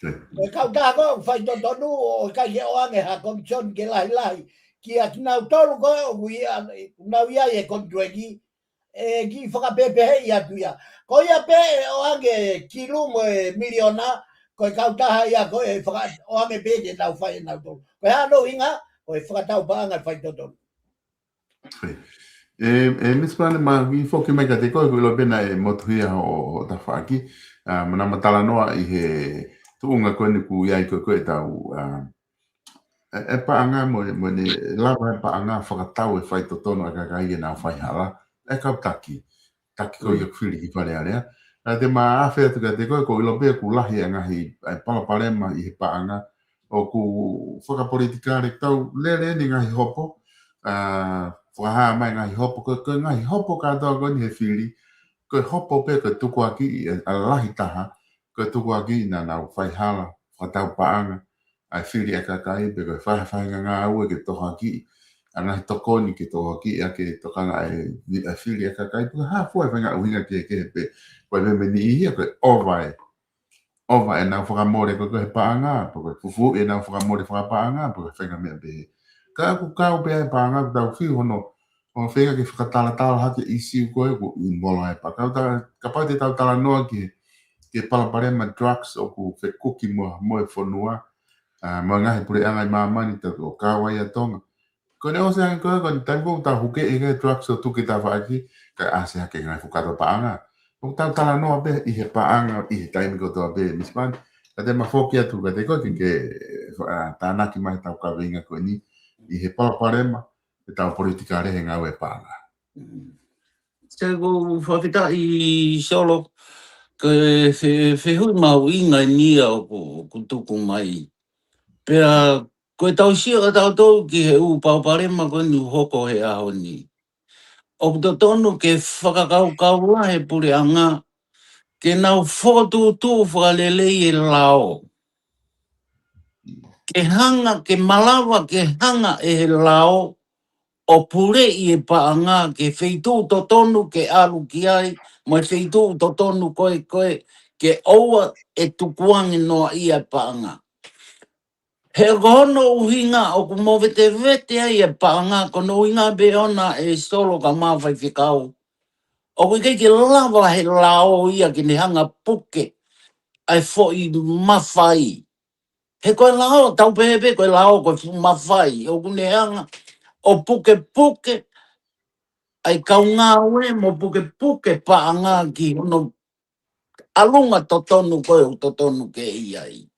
Good. Ko e kautaha ko ē ʻoku faitotonu ʻoku ʻikai ke ʻoange ha commission ke lahilahi. Kia kinautolu ko ē ʻoku ʻi ai, nau ʻi ai e konituleki, ʻe kiʻi fakapēpēheʻi atu ia. Ko ia pē ʻe ʻoange kilu mo e miliona, ko e kautaha ia ko ē faka-, ʻoange pē ke nau fai ʻe nautolu. Ko e hā hono ʻuhinga, ko e fakatau paʻanga faitotonu. ʻE, ʻe, Miss Pane, ma, i foki mai kiate koe, ko e ʻilo pē naʻe motuhia ho, ho tafaʻaki. ʻA, mana ma talanoa ʻi he tuʻunga ko eni ʻoku ʻi ai ko ē, ko ē ʻetau, ʻa, ʻe, ʻe paʻanga mo, mo ne lava e paʻanga fakatau e faitotonu ʻa e kakai ke nau faihala. ʻE kau taki. Taki ko ia Mm. ʻoku fili ki Fale Alea. ʻA, te ma afe atu kiate koe, ko e ʻilo pē ʻoku lahi e ngaahi, ʻa e palopalema ʻi he paʻanga. ʻOku fakapolitikale tau lele ni ngaahi hopo. ʻA, fakahā mai ngaahi hopo, ko, ko e ngaahi hopo kātoa ko eni he fili. Ko e hopo pē, ko e tukuakiʻi, ʻa e lahi taha. Ko e tukuakiʻi naʻa nau faihala, fakatau paʻanga. ʻA e fili ʻa e kakai, pe ko e faʻahinga ngāue ke tohoakiʻi. ʻA e ngaahi tokoni ke tohoakiʻi, ʻa e ke tokanga ʻa e, ʻa e fili ʻa e kakai. Pe ko e hā fua e faʻahinga ʻuhinga kehekehe pē. Ko e meimei niʻihi ia, ko e ʻova e. ʻOva ʻenau fakamole ko ē he paʻanga, pe ko e fufuuʻi ʻenau fakamole fakapaʻanga, pe ko e faʻahinga meʻa pehē. Ka ʻoku kau pē ʻa e paʻanga, ʻoku tau fiu hono, hono feinga ke fakatalatala hake ʻisiū ko ē ʻoku ʻi muʻa ai e paʻanga. Ka ta-, kapau te tau talanoa ki he, ki he palopalema drugs ʻoku fekuki mo, mo e fonua, ʻa, mo e ngaahi puleʻanga ʻi māmani, tau ʻo kau ai ʻa Tonga. Ko ʻene ʻosi ange ko ē, ko e taimi ko ē ʻoku tau huke ʻi he drugs ʻo tuku ki tafaʻaki, kae ʻasi hake ngaahi fukato paʻanga. ʻOku tau talanoa pē ʻi he paʻanga, ʻi he taimi kotoa pē, Miss Pane. Ka te ma foki atu kiate koe ke, ke, ʻa, tānaki mai ʻetau kaveinga ko eni, ʻi he palopalema, ʻetau politikale he ngāue paʻanga. Sai, ko fakafetaʻi Solo, ko e fe-, fehuʻi mahuʻinga eni ia ʻoku, ʻoku tuku mai. Pea ko e tau sio ʻa tautolu ki he ʻū palopalema ko eni ʻoku hoko he ʻaho ni. ʻOku totonu ke fakakaukau lahi e puleʻanga, ke nau fokotuʻutuʻu fakalelei e lao. Ke hanga, ke malava, ke hanga ʻe he lao, ʻo puleʻi e paʻanga, ke feituʻu totonu ke ʻalu ki ai, mo e feituʻu totonu ko ē, ko ē, ke ʻoua ʻe tukuange noa ʻia e paʻanga. He ko hono ʻuhinga ʻoku movetevete ai e paʻanga, ko hono ʻuhinga pē ʻona ʻe Solo ka ma faifekau. ʻOku ʻikai ke lava he lao ia ke ne hanga puke ʻa e foʻi mafai. He ko e lao, tau pehē pē ko e lao ko e fuʻu mafai. ʻOku ne hanga ʻo pukepuke ʻa e kau ngāue mo pukepuke paʻanga ki hono ʻalunga totonu ko ē ʻoku totonu ke ʻi ai.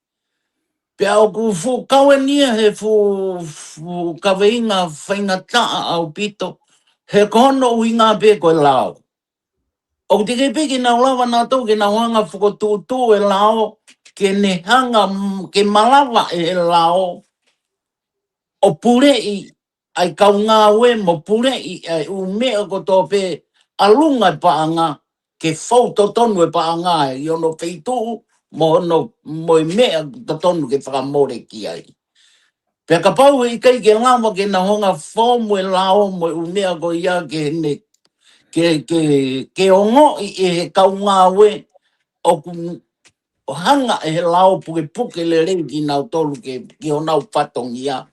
Pea ʻoku fuʻu kau eni ia he fuʻu, fuʻu kaveinga faingataʻa ʻaupito, he ko hono ʻuhinga pē ko e lao. ʻOku teʻeki pē ke nau lava nautolu ke nau hanga fokotuʻutuʻu e lao, ke ne hanga m-, ke malava ʻe he lao ʻo puleʻi ʻa e kau ngāue mo puleʻi ʻa e ʻū meʻa kotoa pē ʻalunga e paʻanga, ke fou totonu e paʻanga ʻi hono feituʻu mo hono, mo e meʻa totonu ke fakamole ki ai. Pea kapau he ʻikai ke lava ke nau hanga fou mo e lao mo e ʻū meʻa ko ia ke ne, ke, ke, ke ongoʻi ʻe he kau ngāue ʻoku ʻo hanga ʻe he lao pukepuke lelei kinautolu ke, ki honau fatongia.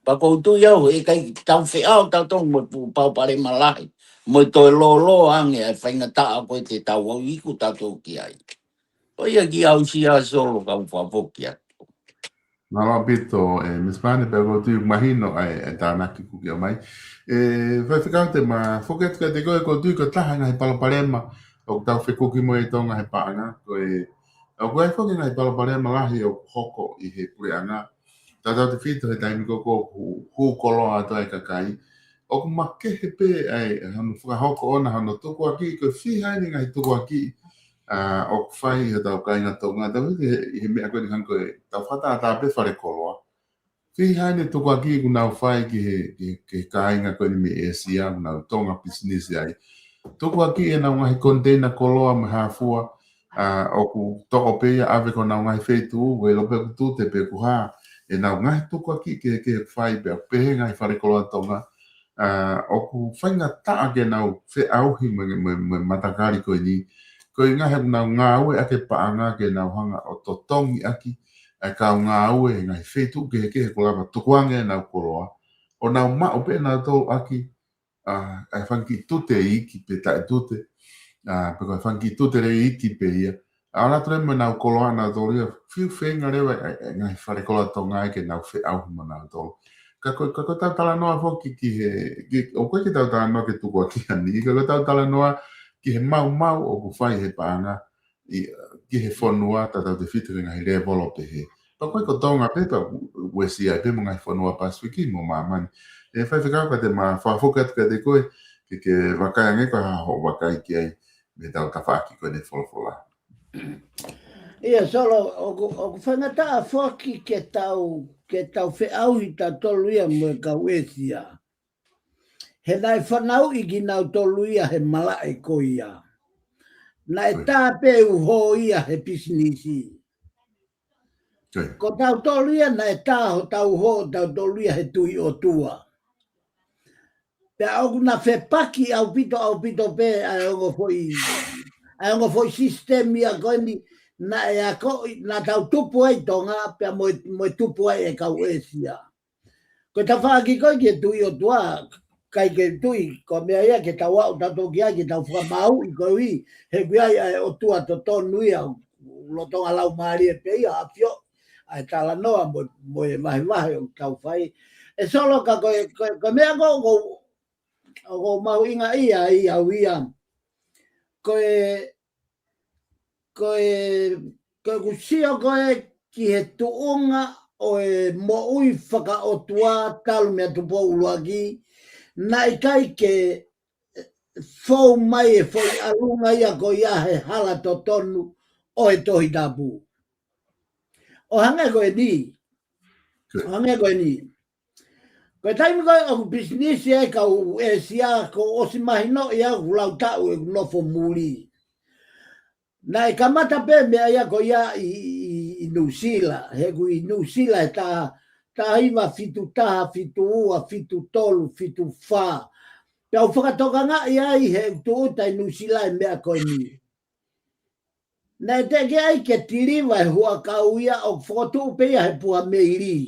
Pea ʻoku ou tui au he ʻikai tau feʻao tautolu mo e fuʻu palopalema lahi, mo e toe lōlō ange ʻa e faingataʻa ko ē te tau ʻalu iku tautolu ki ai. Ko ia kiate au Sia Solo kau fakafoki atu. Mālō ʻaupito, ʻe, Miss Pane, pea ʻoku ou tui ʻoku mahino ʻa e, ʻa e tānaki kuo ke ʻomai. ʻE, Faifekau, te ma foki atu kiate koe, ʻoku ou tui ko e taha e ngaahi palopalema ʻoku tau fekuki mo ia ʻi Tonga he paʻanga, ko e, ʻoku ʻi ai foki e ngaahi palopalema lahi ʻoku hoko ʻi he puleʻanga. Tautautefito he taimi ko ē ʻoku hū, hū koloa atu ai e kakai. ʻOku makehe pē ai hono fakahoko ʻona hono tukuakiʻi, ko e fiha eni e ngaahi tukuakiʻi, ʻa, ʻoku fai ʻe hotau kāinga Tonga, tautautefito he, he meʻa ko eni hangē ko e tau fakatātā pē fale koloa. Fiha eni e tukuakiʻi ʻoku nau fai ki he, ki he, ki he kāinga ko eni mei ʻĒsia, ʻoku nau Tonga pisinisi ai. Tukuakiʻi ʻenau ngaahi koniteina koloa mo e hā fua, ʻa, ʻoku toʻo pē ia ʻave ki honau ngaahi feituʻu, ʻoku ʻilo pē ʻoku tute pe ʻoku hā ʻenau ngaahi tukuakiʻi kehekehe ʻoku fai pea pehē ngaahi fale koloa Tonga, ʻa, ʻoku faingataʻa ke nau feʻauhi mo e, mo e, mo e matakali ko eni. Ko e ʻuhinga he ʻoku nau ngāueʻaki e paʻanga ke nau hanga ʻo totongi ʻaki ʻa e kau ngāue he ngaahi feituʻu kehekehe kuo lava tukuange ʻenau koloa, ʻo nau maʻu pē nautolu ʻaki, ʻa, ʻa e fanga kiʻi tute iiki pe taʻetute, ʻa, pe ko e fanga kiʻi tute lelei iiki pē ia. ʻA, ʻalu atu leva mo ʻenau koloa nautolu ia, fiu feinga leva e, e ngaahi fale koloa Tonga ia ke nau feʻauhi mo nautolu. Ka ko, ka ko ʻetau talanoa foki ki he, ki, ʻoku ʻikai ke tau talanoa ki he tukuakiʻi ʻa eni, ka ko ʻetau talanoa ki he maumau ʻoku fai he paʻanga ʻi, ki he fonua, tautautefito ki he ngaahi lēvolo pehē. Pea ʻoku ʻikai ko Tonga pē, pea ʻoku ʻuesia ai pē mo e ngaahi fonua Pasifiki mo māmani. ʻE, Faifekau, ka te ma fakafoki atu kiate koe, ke, ke vakai ange ko e hā hoʻo vakai ki ai mei heʻetau tafaʻaki ko eni e folofola. ʻIa, Solo, ʻoku, ʻoku faingataʻa foki ke tau, ke tau feʻauhi tautolu ia mo e kau ʻĒsia. He naʻe fanauʻi kinautolu ia he malaʻe ko ia. Naʻe tā pē e uho ia he pisinisi. Ko tautolu ia naʻe tā hotau uho ʻo tautolu ia he tui ʻOtua. Pea ʻoku na fepaki ʻaupito, ʻaupito pē ʻa e ongo foʻi, ʻa e ongo foʻi sisitemi ia ko eni naʻe akoʻi, naʻa tau tupu ai Tonga, pea mo e, mo e tupu ai e kau ʻĒsia. Ko e tafaʻaki ko ē ki he tui ʻOtua, ʻikai ke tui, ko e meʻa ia ke tau aʻu tautolu ki ai, ke tau fakamāuʻi koeʻuhi, he ʻoku ʻi ai ʻa e ʻOtua totonu ia, lolotonga laumālie pē ia, ʻafioʻi ʻa e talanoa mo, mo e vahevahe ʻoku tau fai. ʻE Solo, ka ko e, ko e, ko e meʻa ko, ko, ʻoku ou mahuʻingaʻia ai au ia. Ko e, ko e, ko ʻeku sio ko ē ki he tuʻunga ʻo e moʻui fakaʻotua talu mei Tupou ʻUluaki, naʻe ʻikai ke fou mai e foʻi ʻalunga ia ko ia he hala totonu ʻo e Tohi Tapu. ʻO hangē ko eni. ʻO hangē ko eni. Ko e taimi ko ē ʻoku pisinisi ai e kau ʻĒsia, kuo ʻosi mahinoʻi ʻeku lau taʻu ʻeku nofo muli. Naʻe kamata pē meʻa ia ko ia ʻi, ʻi, ʻi Nuʻusila, he ʻoku ʻi Nuʻusila he taha, taha hiva fitu taha, fitu ua, fitu tolu, fitu fā. Pea u fakatokangaʻi ai he tūʻuta ʻi Nuʻusila e meʻa ko eni. Naʻe teʻeki ai ke tiliva e huʻakau ia ʻoku fokotuʻu pē ia he puha meili.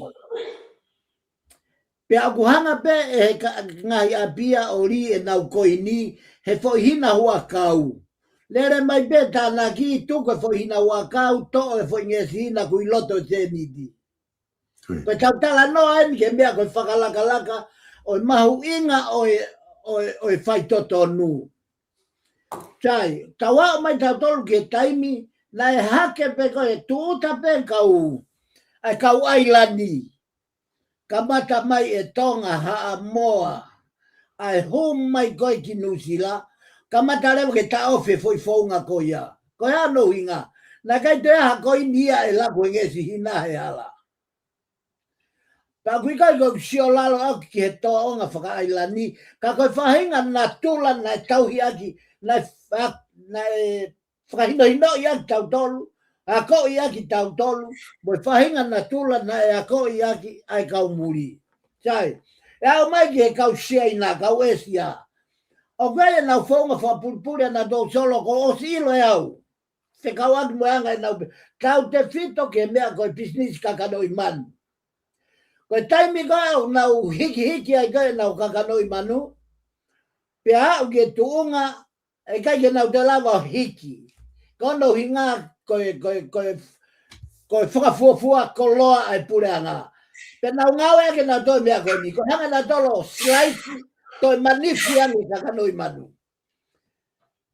Pea ʻoku hanga pē ʻe he ka-, ngaahi ʻapi ia ʻo lī ʻenau koini he foʻi hina huʻakau. Lele mai pē tānaki, tuku e foʻi hina huʻakau, toʻo e foʻi ngeʻesi hina ʻoku ʻi loto e sēniti. Ko e tau talanoa eni ki he meʻa ko e fakalakalaka ʻo e mahuʻinga ʻo e, ʻo e, ʻo e faitotonu. Sai, tau aʻu mai tautolu ki he taimi, naʻe hake pē ko e tūʻuta pē kau, ʻa e kau ʻailani. Kamata mai e Tonga, Haʻamoa, ʻa e hū mai ko ē ki Nuʻusila, kamata leva ke taʻofi e foʻi founga ko ia. Ko e hā hono ʻuhinga? Naʻe ʻikai toe ʻi ai ha koini ia ʻe laku he ngeʻesi hina he hala. Pea ʻoku ʻikai ko ʻeku sio lalo ʻaʻaku ki he tōʻonga fakaʻailani, ka ko e faʻahinga natula naʻe tauhi ʻaki, naʻe fa-, naʻe fakahinohinoʻi ʻaki tautolu, akoʻi ʻaki tautolu, mo e faʻahinga natula naʻe akoʻi ʻaki ʻa e kau muli. Sai, ʻe aʻu mai ki he kau Siaina, kau ʻĒsia. ʻOku ʻi ai ʻenau founga fakapulipuli ʻanautolu, Solo, kuo ʻosi ʻilo ʻe au. Fekauʻaki mo e anga ʻenau pe-, tautautefito ki he meʻa ko e pisinisi kakanoʻi manu. Ko e taimi ko ē ʻoku nau hikihiki ai ko ē ʻenau kakanoʻi manu, pea aʻu ki he tuʻunga, ʻe ʻikai ke nau toe lava ʻo hiki. Ko hono ʻuhinga ko e, ko e, ko e, ko e fakafuofua koloa ʻa e puleʻanga. Pea nau ngāueʻaki ʻenautolu e meʻa ko eni. Ko e hanga ʻe nautolu ʻo slice, toe manifi ange e kakanoʻi manu.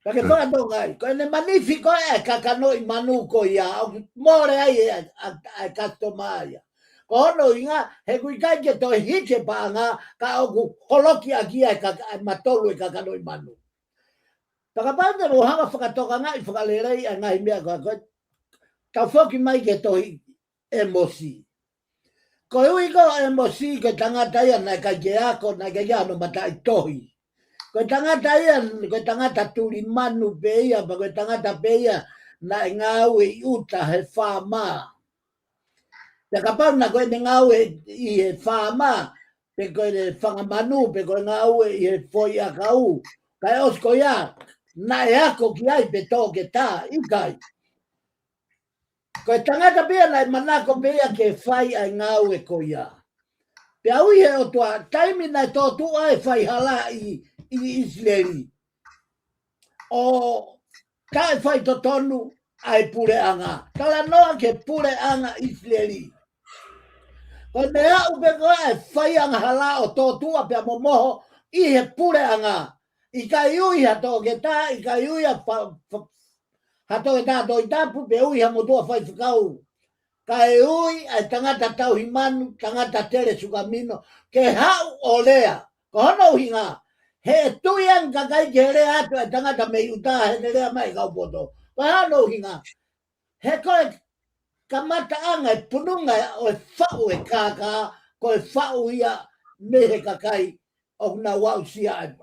Ka ke fakatokangaʻi, ko ʻene manifi ko ē e kakanoʻi manu ko ia, ʻoku mole ai e, ʻa, ʻa e customer ia. Ko hono ʻuhinga, he ʻoku ʻikai ke toe hiki e paʻanga, ka ʻoku holoki ʻaki ia e kaka-, e matolu e kakanoʻi manu. Pea kapau te mou hanga fakatokangaʻi fakalelei ʻa e ngaahi meʻa ko ē, ko ē, tau foki mai ki he tohi ʻĒmosi. Ko e ui ko ē ʻo ʻĒmosi ko e tangata ia naʻe ʻikai ke ako, naʻe ʻikai ke ʻi ai hano mataʻitohi. Ko e tangata ia, ko e tangata tuli manu pē ia, pea ko e tangata pē ia naʻe ngāue ʻi ʻuta he faama. Pea kapau naʻe ʻikai ko ʻene ngāue ʻi he faama, pe ko ʻene fanga manu, pe ko e ngāue ʻi he foʻi ʻakau, kae ʻosi ko ia, naʻe ako ki ai pe toketā, ʻikai. Ko e tangata pē ia naʻe manako pē ia ke fai ʻa e ngāue ko ia. Pea ui he ʻOtua, taimi naʻe tōtuʻa ai e faihala ʻi, ʻi ʻIsileli, ʻo taʻefaitotonu ʻa e puleʻanga. Talanoa ki he puleʻanga ʻIsileli. Ko e meʻa ʻoku pē ko ē e fai angahala ʻo tōtuʻa pea momoho ʻi he puleʻanga. ʻIkai ui ha toketā, ʻikai ui ha fa-, fa-, ha toketā Tohi Tapu, pe ui ha motuʻa faifekau. Kae ui ʻa e tangata tauhi manu, tangata tele sukamino, ke haʻu ʻo lea. Ko hono ʻuhinga, he ʻe tui ange kakai ki he lea atu ʻa e tangata mei ʻuta heʻene lea mai e kau poto. Ko hono ʻuhinga, he ko e kamataʻanga e pununga ʻo e faʻu e kākā, ko e faʻu ia mei he kakai ʻoku nau aʻusia ai.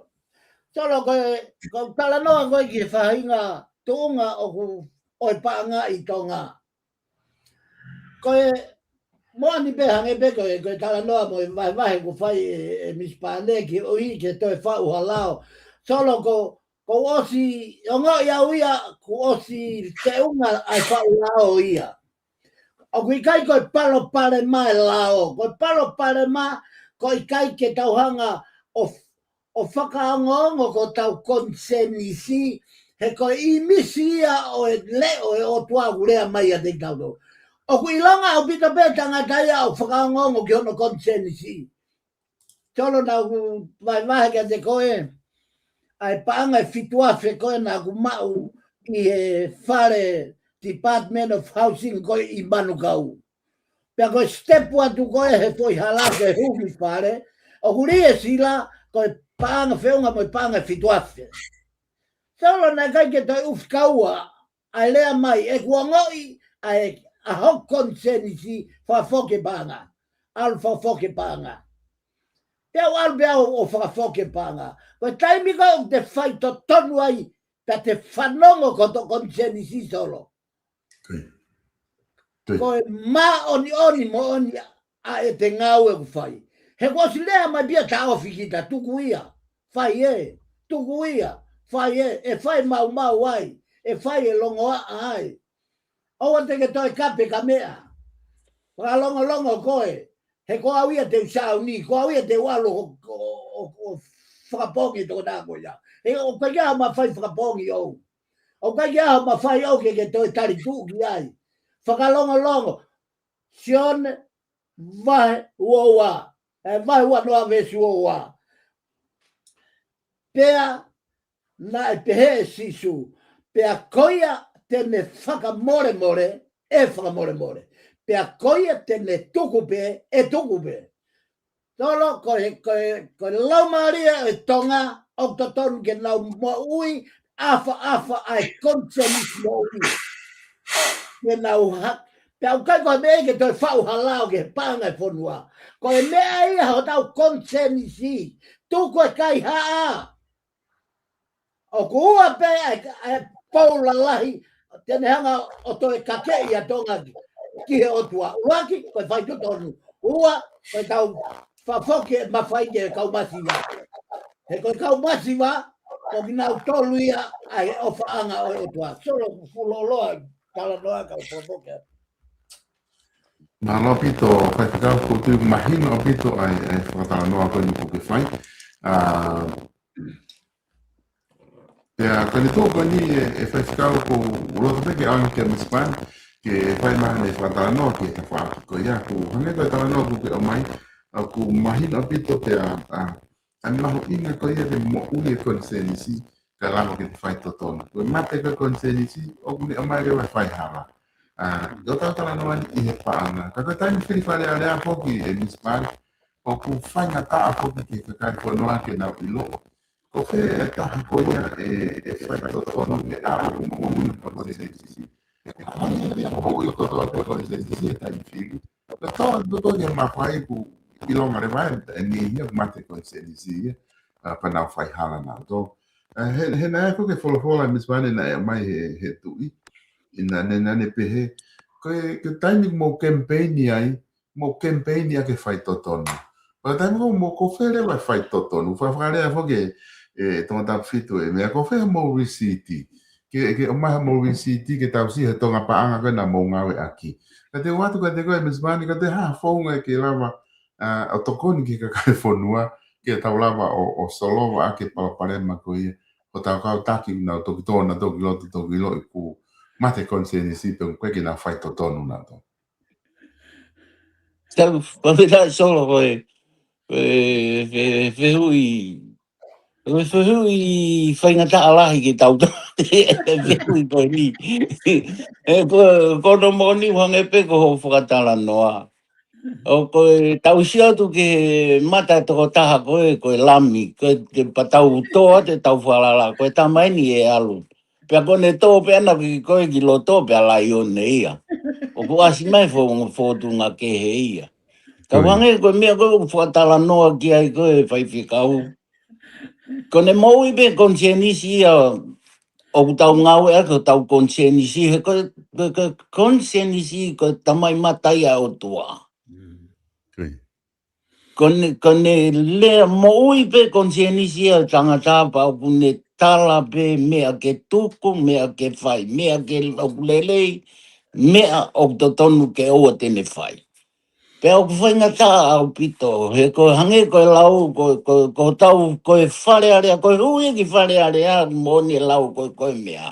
Solo, ko e, ko e talanoa ko ē ki he faʻahinga tuʻunga ʻoku, ʻo e paʻanga ʻi Tonga. Ko e moʻoni pē hangē pē ko e, ko e talanoa mo e vahevahe kuo fai ʻe, ʻe Misi Pane ki he ʻuhi ke toe faʻu ha lao. Solo, ko, kuo ʻosi ongoʻi au ia, kuo ʻosi teunga ʻa e faʻu lao ia. ʻOku ʻikai ko e palopalema e lao, ko e palopalema ko e ʻikai ke tau hanga ʻo, ʻo fakaongoongo ko hotau konisēnisi, he ko e ʻīmisi ia ʻo e leʻo ʻo e ʻOtua ʻoku lea mai ʻiate kitautolu. ʻOku ʻilonga ʻaupito pē tangata ia ʻo fakaongoongo ki hono konisēnisi. Solo, naʻa ku vahevahe kiate koe ʻa e paʻanga ʻe fitu afe ko ē naʻa ku maʻu ʻi he fale Department of Housing ko ē ʻi Manukau. Pea ko e step atu ko ē he foʻi hala ke hū ki fale, ʻoku lī e sila, ko e paʻanga feʻunga mo e paʻanga ʻe fitu afe. Solo, naʻe ʻikai ke toe ʻufi kaua ʻa e lea mai, ʻeku ongoʻi ʻa e, ʻa hoku konisēnisi fakafoki e paʻanga. ʻAlu fakafoki e paʻanga. Pea u ʻalu pē au ʻo fakafoki e paʻanga. Ko e taimi ko ē ʻoku te faitotonu ai, pea te fanongo ki hoto konisēnisi, Solo, Tui. Tui. Ko e māʻoniʻoni moʻoni ʻa ʻete ngāue ʻoku fai. He kuo ʻosi lea mai pē ia, taʻofi kita, tuku ia, fai ē, tuku ia, fai ē, ʻe fai maumau ai, ʻe fai e longoaʻa ai. ʻOua te ke toe kape ka meʻa. Fakalongolongo koe, he ko au ia te u sāuni, ko au ia te u ʻalu ʻo, ʻo, ʻo, ʻo fakapoongi e tokotaha ko ia. He ʻoku ʻikai ke ʻi ai haʻama fai fakapoongi ʻoʻou. ʻOku ʻikai ke ʻi ai haʻama fai ʻoʻou ke, ke toe tali tuʻu ki ai. Fakalongolongo. Sione vahe ua ua. ʻE, vahe ua noa veesi ua ua. Pea naʻe pehē ʻe Sīsū, pea ko ia te ne fakamolemole, ʻe fakamolemole. Pea ko ia te ne tuku pē, ʻe tuku pē. Solo, ko e, ko e, ko e laumālie ʻo e Tonga, ʻoku totonu ke nau moʻui ʻafaʻafa ʻa e konisēnisi moʻui. Ke nau ha-, pea ʻoku ʻikai ko e meʻa ke toe faʻu ha lao ki he paʻanga ʻo e fonua. Ko e meʻa ia hotau konisēnisi, tuku e kaihaʻa. ʻOku ua pē ʻa e, ʻa e pou lalahi te ne hanga ʻo toe kakeʻi ʻa Tonga ki, ki he ʻOtua. ʻUluaki, ko e faitotonu. Ua, ko e tau fakafoki e mafai ki he kau masiva. He ko e kau masiva, ko kinautolu ia ʻa e ʻofaʻanga ʻo e ʻOtua. Solo, fuʻu lōloa talanoa ka u fakafoki atu. Mālō ʻaupito, Faifekau, ʻoku ou tui ʻoku mahino ʻaupito ʻa e, ʻa e fakatalanoa ko eni ʻoku ke fai. ʻA, pea ko eni tō ko eni ʻe, ʻe Faifekau, ʻoku ou loto pē ke ʻoange kia Misi Pane, ke fai mai haʻane fakatalanoa ki he tafaʻaki ko ia, ʻoku hangē ko e talanoa ʻoku ke ʻomai, ʻoku mahino ʻaupito pea, ʻa, ʻa e mahuʻinga ko ia ke moʻui e konisēnisi, kae lava ke te fai totonu. Ko e mate ko e konisēnisi, ʻoku ne ʻomai leva e faihala. ʻA, ʻo tau talanoa ni ʻi he paʻanga. Ka ko e taimi fili Fale Alea foki ē Miss Mali, ʻoku faingataʻa foki ki he kakai fonua ke nau ʻilo. Ko fē e taha ko ia ʻe, ʻe fai totonu ke ʻalu ʻo moʻui e konisēnisi. ʻE, ko e moʻui kotoa e konisēnisi he taimi fili. Ko e tō, tō, tō ia mafai ʻoku ʻilonga leva ē, ʻe niʻihi ia ʻoku mate konisēnisi ia, ʻa, pea nau faihala nautolu. ʻE, he, he naʻe ʻi ai foki e folofola Miss Mali naʻe ʻomai he, he tuʻi. ʻI naʻa ne, naʻa ne pehē, ko e, ko e taimi ʻoku mou kemipeini ai, mou kemipeini ʻaki e fai totonu. Pea taimi ʻoku mou, ko fē leva e fai totonu, fa-, fakalea foki ē, ʻe Tongatapu fitu ē, meʻa ko fē hoʻomou lisiti. Ke, ke ʻomai hoʻomou lisiti ke tau sio he Tonga paʻanga ko ē naʻa mou ngāueʻaki. Ka te u ʻoatu kiate koe Miss Mali, ka te hā ha founga ʻe ke lava, ʻa, ʻo tokoni ki he kakai fonua, ke tau lava ʻo, ʻo solova ʻaki e palopalema ko ia, ʻo tau kau taki naʻa nau toki tō, naʻa nau toki loto, toki ʻilo ʻoku mate konisēnisi pea ʻoku ʻikai ke nau fai totonu nautolu. Tau, pamela solo ko e, ko e, fe-, fehuʻi, ko e fehuʻi faingataʻa lahi ke tau tō, fehuʻi ko eni. ʻE, ko, ko hono moʻoni ʻoku hangē pē ko hoʻo fakatalanoa. ʻOku tau sio atu ki he mata tokotaha ko ē, ko e lami, ko e te patau tō atu ʻetau falala, ko e tama eni ʻe ʻalu. Pea ko ʻene tō pē ʻana ki ko ē ki loto pea laione ia. ʻOku ʻasi mai fo-, fōtunga kehe ia. Ka ʻoku hangē ko e meʻa ko ē ʻoku fakatalanoa ki ai ko ē faifekau. Ko ʻene moʻui pē konisēnisi ia ʻoku tau ngāueʻaki hotau konisēnisi, he ko e, ko e, ko e konisēnisi ko e tamai mata ia ʻo e ʻOtua. Ko ia. Ko ʻene, ko ʻene lea moʻui pē konisēnisi ia ʻo e tangata pea ʻoku ne tala pē meʻa ke tuku, meʻa ke fai, meʻa ke ʻoku lelei, meʻa ʻoku totonu ke ʻoua te ne fai. Pea ʻoku faingataʻa ʻaupito, he ko e hangē ko e lau, ko, ko, ko hotau, ko e Fale Alea, ko e hū ia ki Fale Alea, moʻoni e lau ko, ko e meʻa.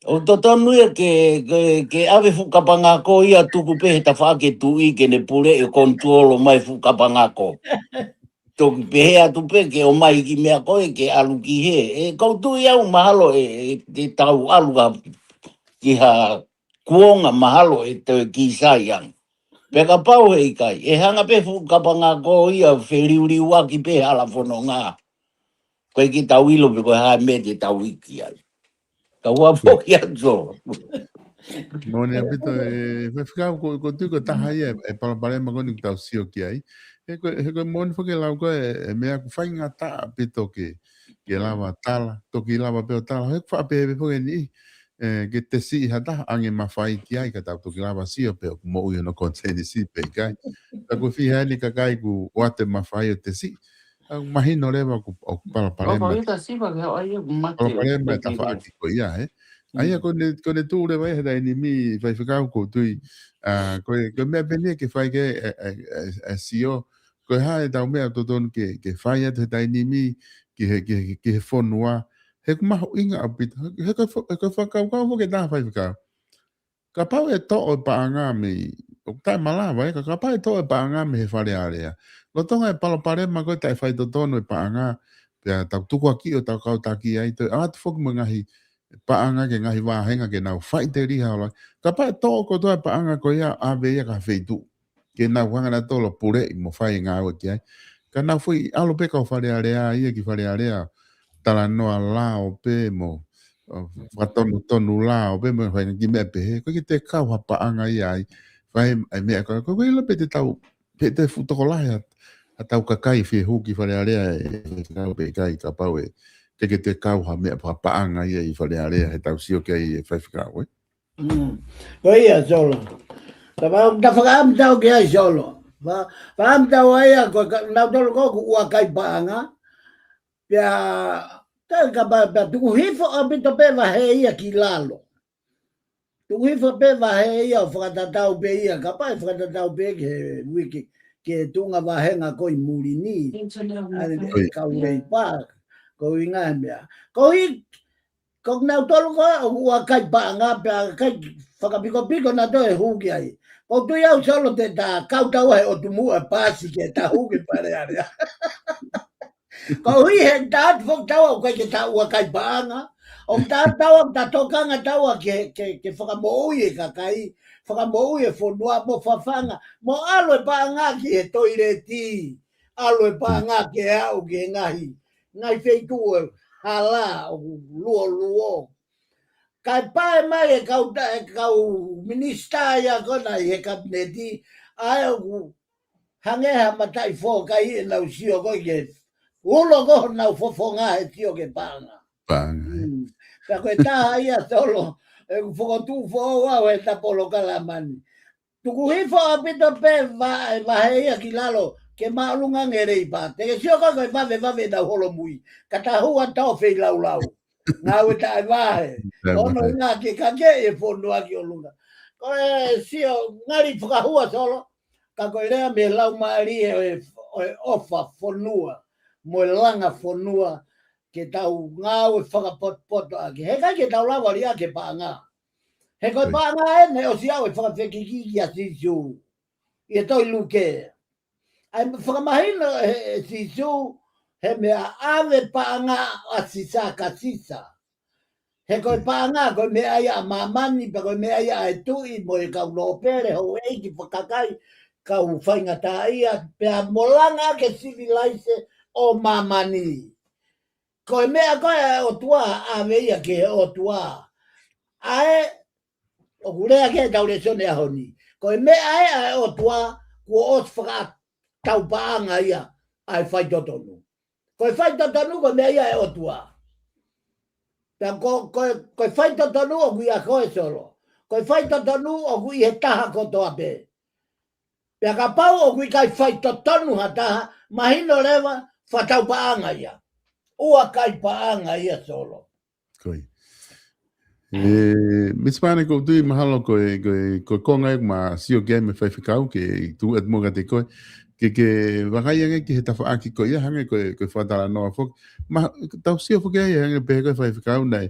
ʻOku totonu ia ke, ke, ke ʻave fuʻu kapanga ako ia tuku pē he tafaʻaki ʻo e tuʻi ke ne puleʻi ʻo konituolo mai fuʻu kapanga ako. Toki pehē atu pē ke ʻomai ki meʻa ko ē ke ʻalu ki hē. ʻE, ʻoku ou tui au mahalo ʻe, ʻe, ʻe tau ʻalu ha, ki ha kuonga mahalo ʻe toe kisai ange. Pea kapau heʻikai, ʻe hanga pē fuʻu kapanga ako ia ʻo feliuliuaki pē he hala fononga. Ko e ʻikai ke tau ʻilo pe ko e hā e meʻa te tau iiki ai. Ka ua foki atu. Moʻoni ʻaupito ē, faifekau, ko, ʻoku ou tui ko e taha ia e, e palopalema ko eni ʻoku tau sio ki ai. He ko, he ko e moʻoni foki e lau ko ē, e meʻa ʻoku faingataʻa ʻaupito ke, ke lava tala, toki lava pē ʻo tala. He ʻoku faʻa pehē pē foki eni, ē, ke te siʻi ha taha ʻoange mafai ki ai ka tau toki lava sio pe ʻoku moʻui hono konisēnisi pe ʻikai. Ka ʻoku fiha eni kakai ʻoku ʻoatu e mafai ʻo te siʻi. ʻA, mahino leva ʻoku, ʻoku palopalema. ʻOku ʻita siva ke ʻo ai ʻoku mate. Palopalema e tafaʻaki ko ia, ē. ʻA ia ko ʻene, ko ʻene tuʻu leva ia he taimi ni faifekau ʻoku ou tui. ʻA, ko e, ko e meʻa pē eni ke fai ke, ē, ē, ē, ē, sio. Ko e hā ʻetau meʻa totonu ke, ke fai atu he taimi ni ki he, ki he, ki he fonua. He ʻoku mahuʻinga ʻaupito. He ko e fo-, he ko e fakakaukau foki ʻe taha faifekau. Kapau ʻe toʻo e paʻanga mei, ʻoku taʻemalava, ē, ka kapau ʻe toʻo e paʻanga mei he Fale Alea. Lolotonga e palopalema ko e taʻe fai totonu e paʻanga, pea tau tukuakiʻi ʻo tau kau taki ai, toe ʻoatu foki mo e ngaahi paʻanga ki he ngaahi vāhenga ke nau faʻiteliha ʻo la. Kapau ʻe toʻo kotoa e paʻanga ko ia ʻave ia ki ha feituʻu. Ke nau hanga nautolu ʻo puleʻi mo fai e ngāue ki ai. Ka nau foʻi ʻalu pē kau Fale Alea ia ki Fale Alea. Talanoa lao pē mo, ʻo, fakatonutonu lao pē mo fai ki meʻa pehē. ʻOku ʻikai ke toe kau ha paʻanga ia ai. Fai e meʻa ko, ko, ko ʻilo pē te tau, pe te fuʻu tokolahi ha, ha tau kakai fie hū ki Fale Alea ʻe, ʻe kau pe ʻikai kapau ē. ʻIkai ke toe kau ha meʻa pa-, paʻanga ia ʻi Fale Alea he tau sio ki ai ʻe faifekau, ē. Mm. Ko ia, Solo. Ta fa-, ta fakaʻamu tau ki ai, Solo. Fa-, fakaʻamu tau ai ʻa ko ka-, nautolu ko ē ʻoku ʻuakai paʻanga. Pea, ta ka pa-, pea tuku hifo ʻaupito pē vahe ia ki lalo. Tuku hifo pē vahe ia ʻo fakatatau pē ia, kapau ʻe fakatatau pē ki he uike, ki he tuʻunga vāhenga ko ē ʻi muli ni. ʻA ia, ʻa ia. Kau lei pā, ko e ʻuhinga he meʻa. Ko i, ko nautolu ko ē ʻoku ʻuakai paʻanga pea ʻikai fakapikopiko nautolu ʻe hū ki ai. ʻOku ou tui au Solo te ta kau tau he ʻotu muʻa e pasi ke ta hū ki Fale Alea. Koeʻuhi he taʻu foki taua ʻoku ʻikai ke taʻua kai paʻanga. ʻOku taʻu taua ʻoku ta tokanga taua ke, ke, ke fakamoʻui e kakai, fakamoʻui e fonua mo fafanga, mo ʻalu e paʻanga ki he toileti, ʻalu e paʻanga ke aʻu ki he ngaahi, ngaahi feituʻu ʻe hala ʻoku luoluo. Kae pae mai e kau ta-, e kau minisitā ia ko ena ʻi he kapineti, ʻa ē ʻoku hangē ha mataʻi foʻi kai ʻenau sio ko ē ke ulo ko honau fofonga he sio ke paʻanga. Paʻanga, ē. Mm. Ka ko e taha ia Solo, ʻeku fokotuʻu foʻou au he ta polokalama ni. Tuku hifo ʻaupito pē va-, e vahe ia ki lalo, ke māʻolunga ange e leipa. Te ke sio ko ē ko e vave vave ʻenau holomui. Ka ta hua tau feilaulau. Ngāue taʻevahe. Taʻevahe. Ono ngā ke kake e fonua ki ʻolunga. Ko e sio ngali fakahua Solo. Ka ko e lea mei he laumālie ʻo e, ʻo e ʻofa fonua. Mo e langa fonua. Ke tau ngāue fakapotopoto ʻaki. He ʻikai ke tau lava ʻo liʻaki e paʻanga. He ko e Oi. paʻanga ʻeni ʻosi aʻu e fakafekiki kia Sīsū. ʻI he tohi Luke. ʻA e fakamahino ʻe, ʻe Sīsū, he meʻa ʻave paʻanga ʻa Sisa kia Sisa. He ko e paʻanga, ko e meʻa ia ʻa māmani, pea ko e meʻa ia ʻa e tuʻi, mo e kau nōpele, houʻeiki, fakakakai, kau faingataʻaʻia, pea mo langa ke sivilaise ʻo māmani. Ko e meʻa ko ē ʻa e ʻOtua, ʻave ia ki he ʻOtua. ʻA ē, ʻoku lea ki ai ʻetau lēsoni ʻaho ni. Ko e meʻa ē ʻa e ʻOtua, kuo ʻosi fakatau paʻanga ia, ʻa e faitotonu. Ko e faitotonu, ko e meʻa ia ʻa e ʻOtua. Pea ko, ko, ko e faitotonu ʻoku ʻia koe Solo. Ko e faitotonu ʻoku ʻi he taha kotoa pē. Pea kapau ʻoku ʻikai faitotonu ha taha, mahino leva, fakatau paʻanga ia. ʻOku ʻikai paʻanga ia Solo. Ko ia. ʻE, Misi Pane, ʻoku ou tui mahalo ko e, ko e, ko e konga ʻeku ma sio ki ai mei Faifekau, ke tuʻu atu mo kiate koe. Ke, ke vakai ange ki he tafaʻaki ko ia, hangē ko e, ko e fakatalanoa foki. Ma, tau sio foki ai, hangē pē ko e Faifekau naʻe,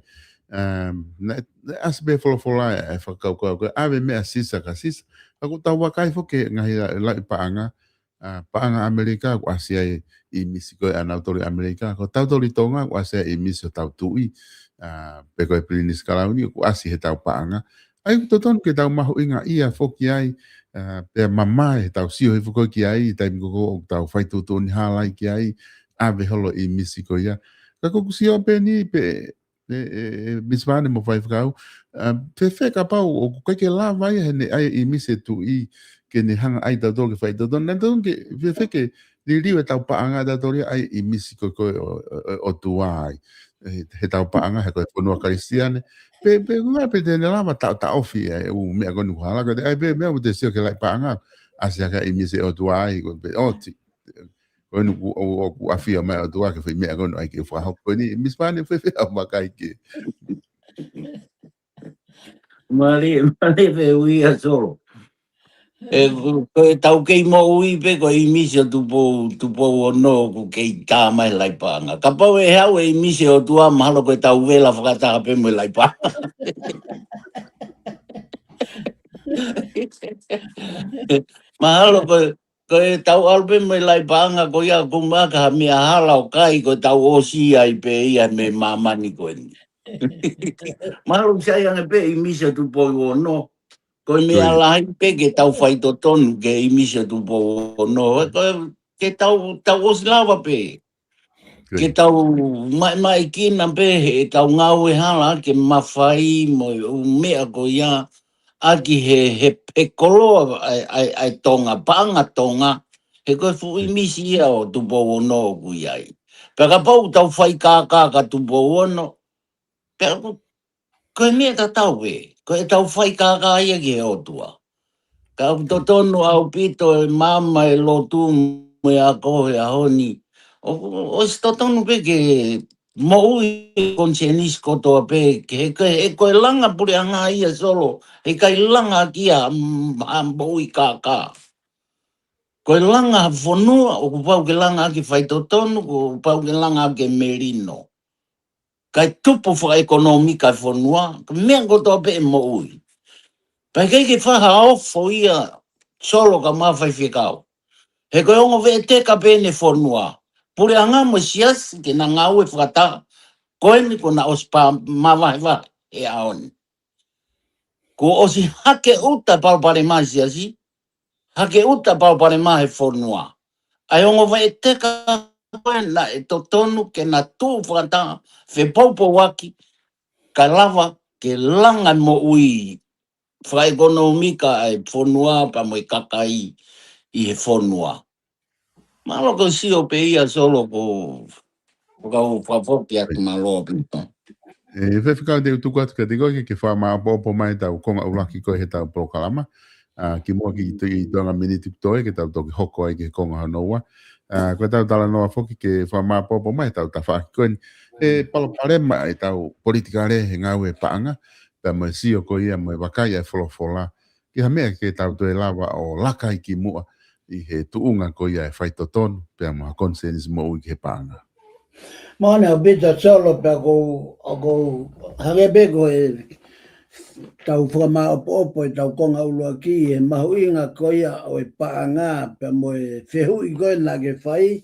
um, naʻe, naʻe ʻasi pē folofola e, e fakakaukau ko e ʻave meʻa ʻa Sisa kia Sisa. Ka ʻoku tau vakai foki ngaahi la-, laʻi paʻanga, ʻa, paʻanga ʻAmelika ʻoku ʻasi ai ʻi Misi ko ē ʻa nautolu ʻi ʻAmelika, ko tautolu ʻi Tonga ʻoku ʻasi ai ʻi Misi ʻo tau tuʻi, ʻa, pe ko e Pilinisi Kalauni ʻoku ʻasi he tau paʻanga. ʻA ia ʻoku totonu ke tau mahuʻingaʻia foki ai, ʻa, pea mamae he tau sio hifo ko ē ki ai, taimi ko ē ʻoku tau fai tuʻutuʻuni hala ai ki ai, ʻave holo ʻi Misi ko ia. Ka ko ʻeku sio pē ni pē, ʻe, ʻe, ʻe, Misi Pane mo Faifekau, ʻa, fēfē kapau ʻoku ʻikai ke lava ia he naʻe ʻai ʻi Misi e tuʻi ke ne hanga ʻai tautolu ke faitotonu. Naʻe totonu ke, fēfē ke liliu e tau paʻanga tautolu ia ʻai ʻi Misi ko ē ʻo, ʻo, ʻo, ʻOtua ai. ʻE, he tau paʻanga, he ko e fonua Kalisitiane. Pē, pē, ngā pē te ne lava ta, taʻofi ai, ʻū meʻa ko eni ʻoku hala, ka te ʻai pē meʻa mo te sio ki he laʻi paʻanga, ʻasi hake ʻi Misi ʻOtua ai, ko e pē, ʻo, ti, ko eni ʻoku, ʻo, ʻoku ʻafio mai ʻOtua ke fai meʻa ko eni ʻai ke fakahoko ko eni, Misi Pane fēfē ʻa makai ke. Mālie, mālie pē ui ʻa Solo. ʻE, ko, ko e tau kei moʻui pē ko e ʻi Misi ʻo Tupou, Tupou Ono ʻoku kei tā mai laʻi paʻanga. Kapau ʻe haʻu e ʻi Misi ʻOtua mahalo ko e tau vela fakataha pē mo e laʻi paʻanga. Mahalo ko e, ko e tau ʻalu pē mo e laʻi paʻanga ko ia ʻoku maʻu ha meʻa hala ʻo kai ko e tau ʻosi ai pē ia mei māmani ko eni. Mahalo sai ange pē ʻi Misi ʻo Tupou Ono. Ko e meʻa Ko ia. lahi pē ke tau faitotonu ke ʻi Misi ʻo Tupou Ono. Ko e, ke tau, tau ʻosi lava pē. Ko ia. Ke tau maʻimaʻikina pē he tau ngāue hala ke mafai mo e ʻū meʻa ko ia ʻaki he, he, he koloa ʻa e, ʻa e, ʻa e Tonga, paʻanga Tonga, he ko e fuʻu ʻi Misi ia ʻo Tupou Ono ʻoku ʻi ai. Pea kapau tau fai kākā kia Tupou Ono, pea ʻoku ko e meʻa tatau ē, ko e tau fai kākā ia ki he ʻOtua. Ka ʻoku totonu ʻaupito e maama e lotu mo e ako he ʻaho ni. ʻO, ʻosi totonu pē ke moʻui conscience kotoa pē, ke, ke, he ko e langa puleʻanga ia Solo, he ʻikai langa kia, mm, ʻa moʻui kākā. Ko e langa fonua, ʻoku pau ke langa ke faitotonu, ʻoku pau ke langa ke melino. Kae tupu fakaʻekonōmika e fonua, ka meʻa kotoa pē ʻe moʻui. Pea ʻikai ke faʻa ofo ia Solo kae ʻumaʻā Faifekau. He ko e ongo veʻeteka pē ʻene fonua. Puleʻanga mo e siasi ke na ngāue fakataha. Ko eni ko na ʻosi pā mavahevahe he ʻaho ni. Kuo ʻosi hake ʻuta palopalema siasi, hake ʻuta palopalema he fonua. ʻA e ongo vaʻe teka ko ē naʻe totonu ke na tuʻu fakataha, fepoupouaki, ka lava ke langa moʻui fakaʻekonōmika ʻa e fonua pea mo e kakai ʻi he fonua. Mālō ko e sio pē ia Solo ko, ko kau fakafoki atu mālō pē. ʻE, Faifekau te u tuku atu kiate koe ke, ke fakamāopoopo mai ʻetau konga ʻuluaki ko ē he ʻetau polokalama. ʻA, kimuʻa ki he, i tuʻanga miniti toe ke tau toki hoko ai ki he konga hono ua. ʻA, ko ʻetau talanoa foki ke fakamāopoopo mai ʻetau tafaʻaki ko eni. ʻE, palopalema ʻetau politikale he ngāue paʻanga, pea mo e sio ko ia mo e vakai ʻa e folofola ki ha meʻa ke tau toe lava ʻo laka ai kimuʻa ʻi he tuʻunga ko ia ʻe faitotonu, pea mo ha konisēnisi moʻui ki he paʻanga. Mālō ʻaupito Solo, pea ʻoku ou, ʻoku ou hangē pē ko ʻetau fakamāopoopo ʻetau konga ʻuluaki, ʻe mahuʻinga ko ia ʻo e paʻanga, pea mo e fehuʻi ko ē naʻa ke fai,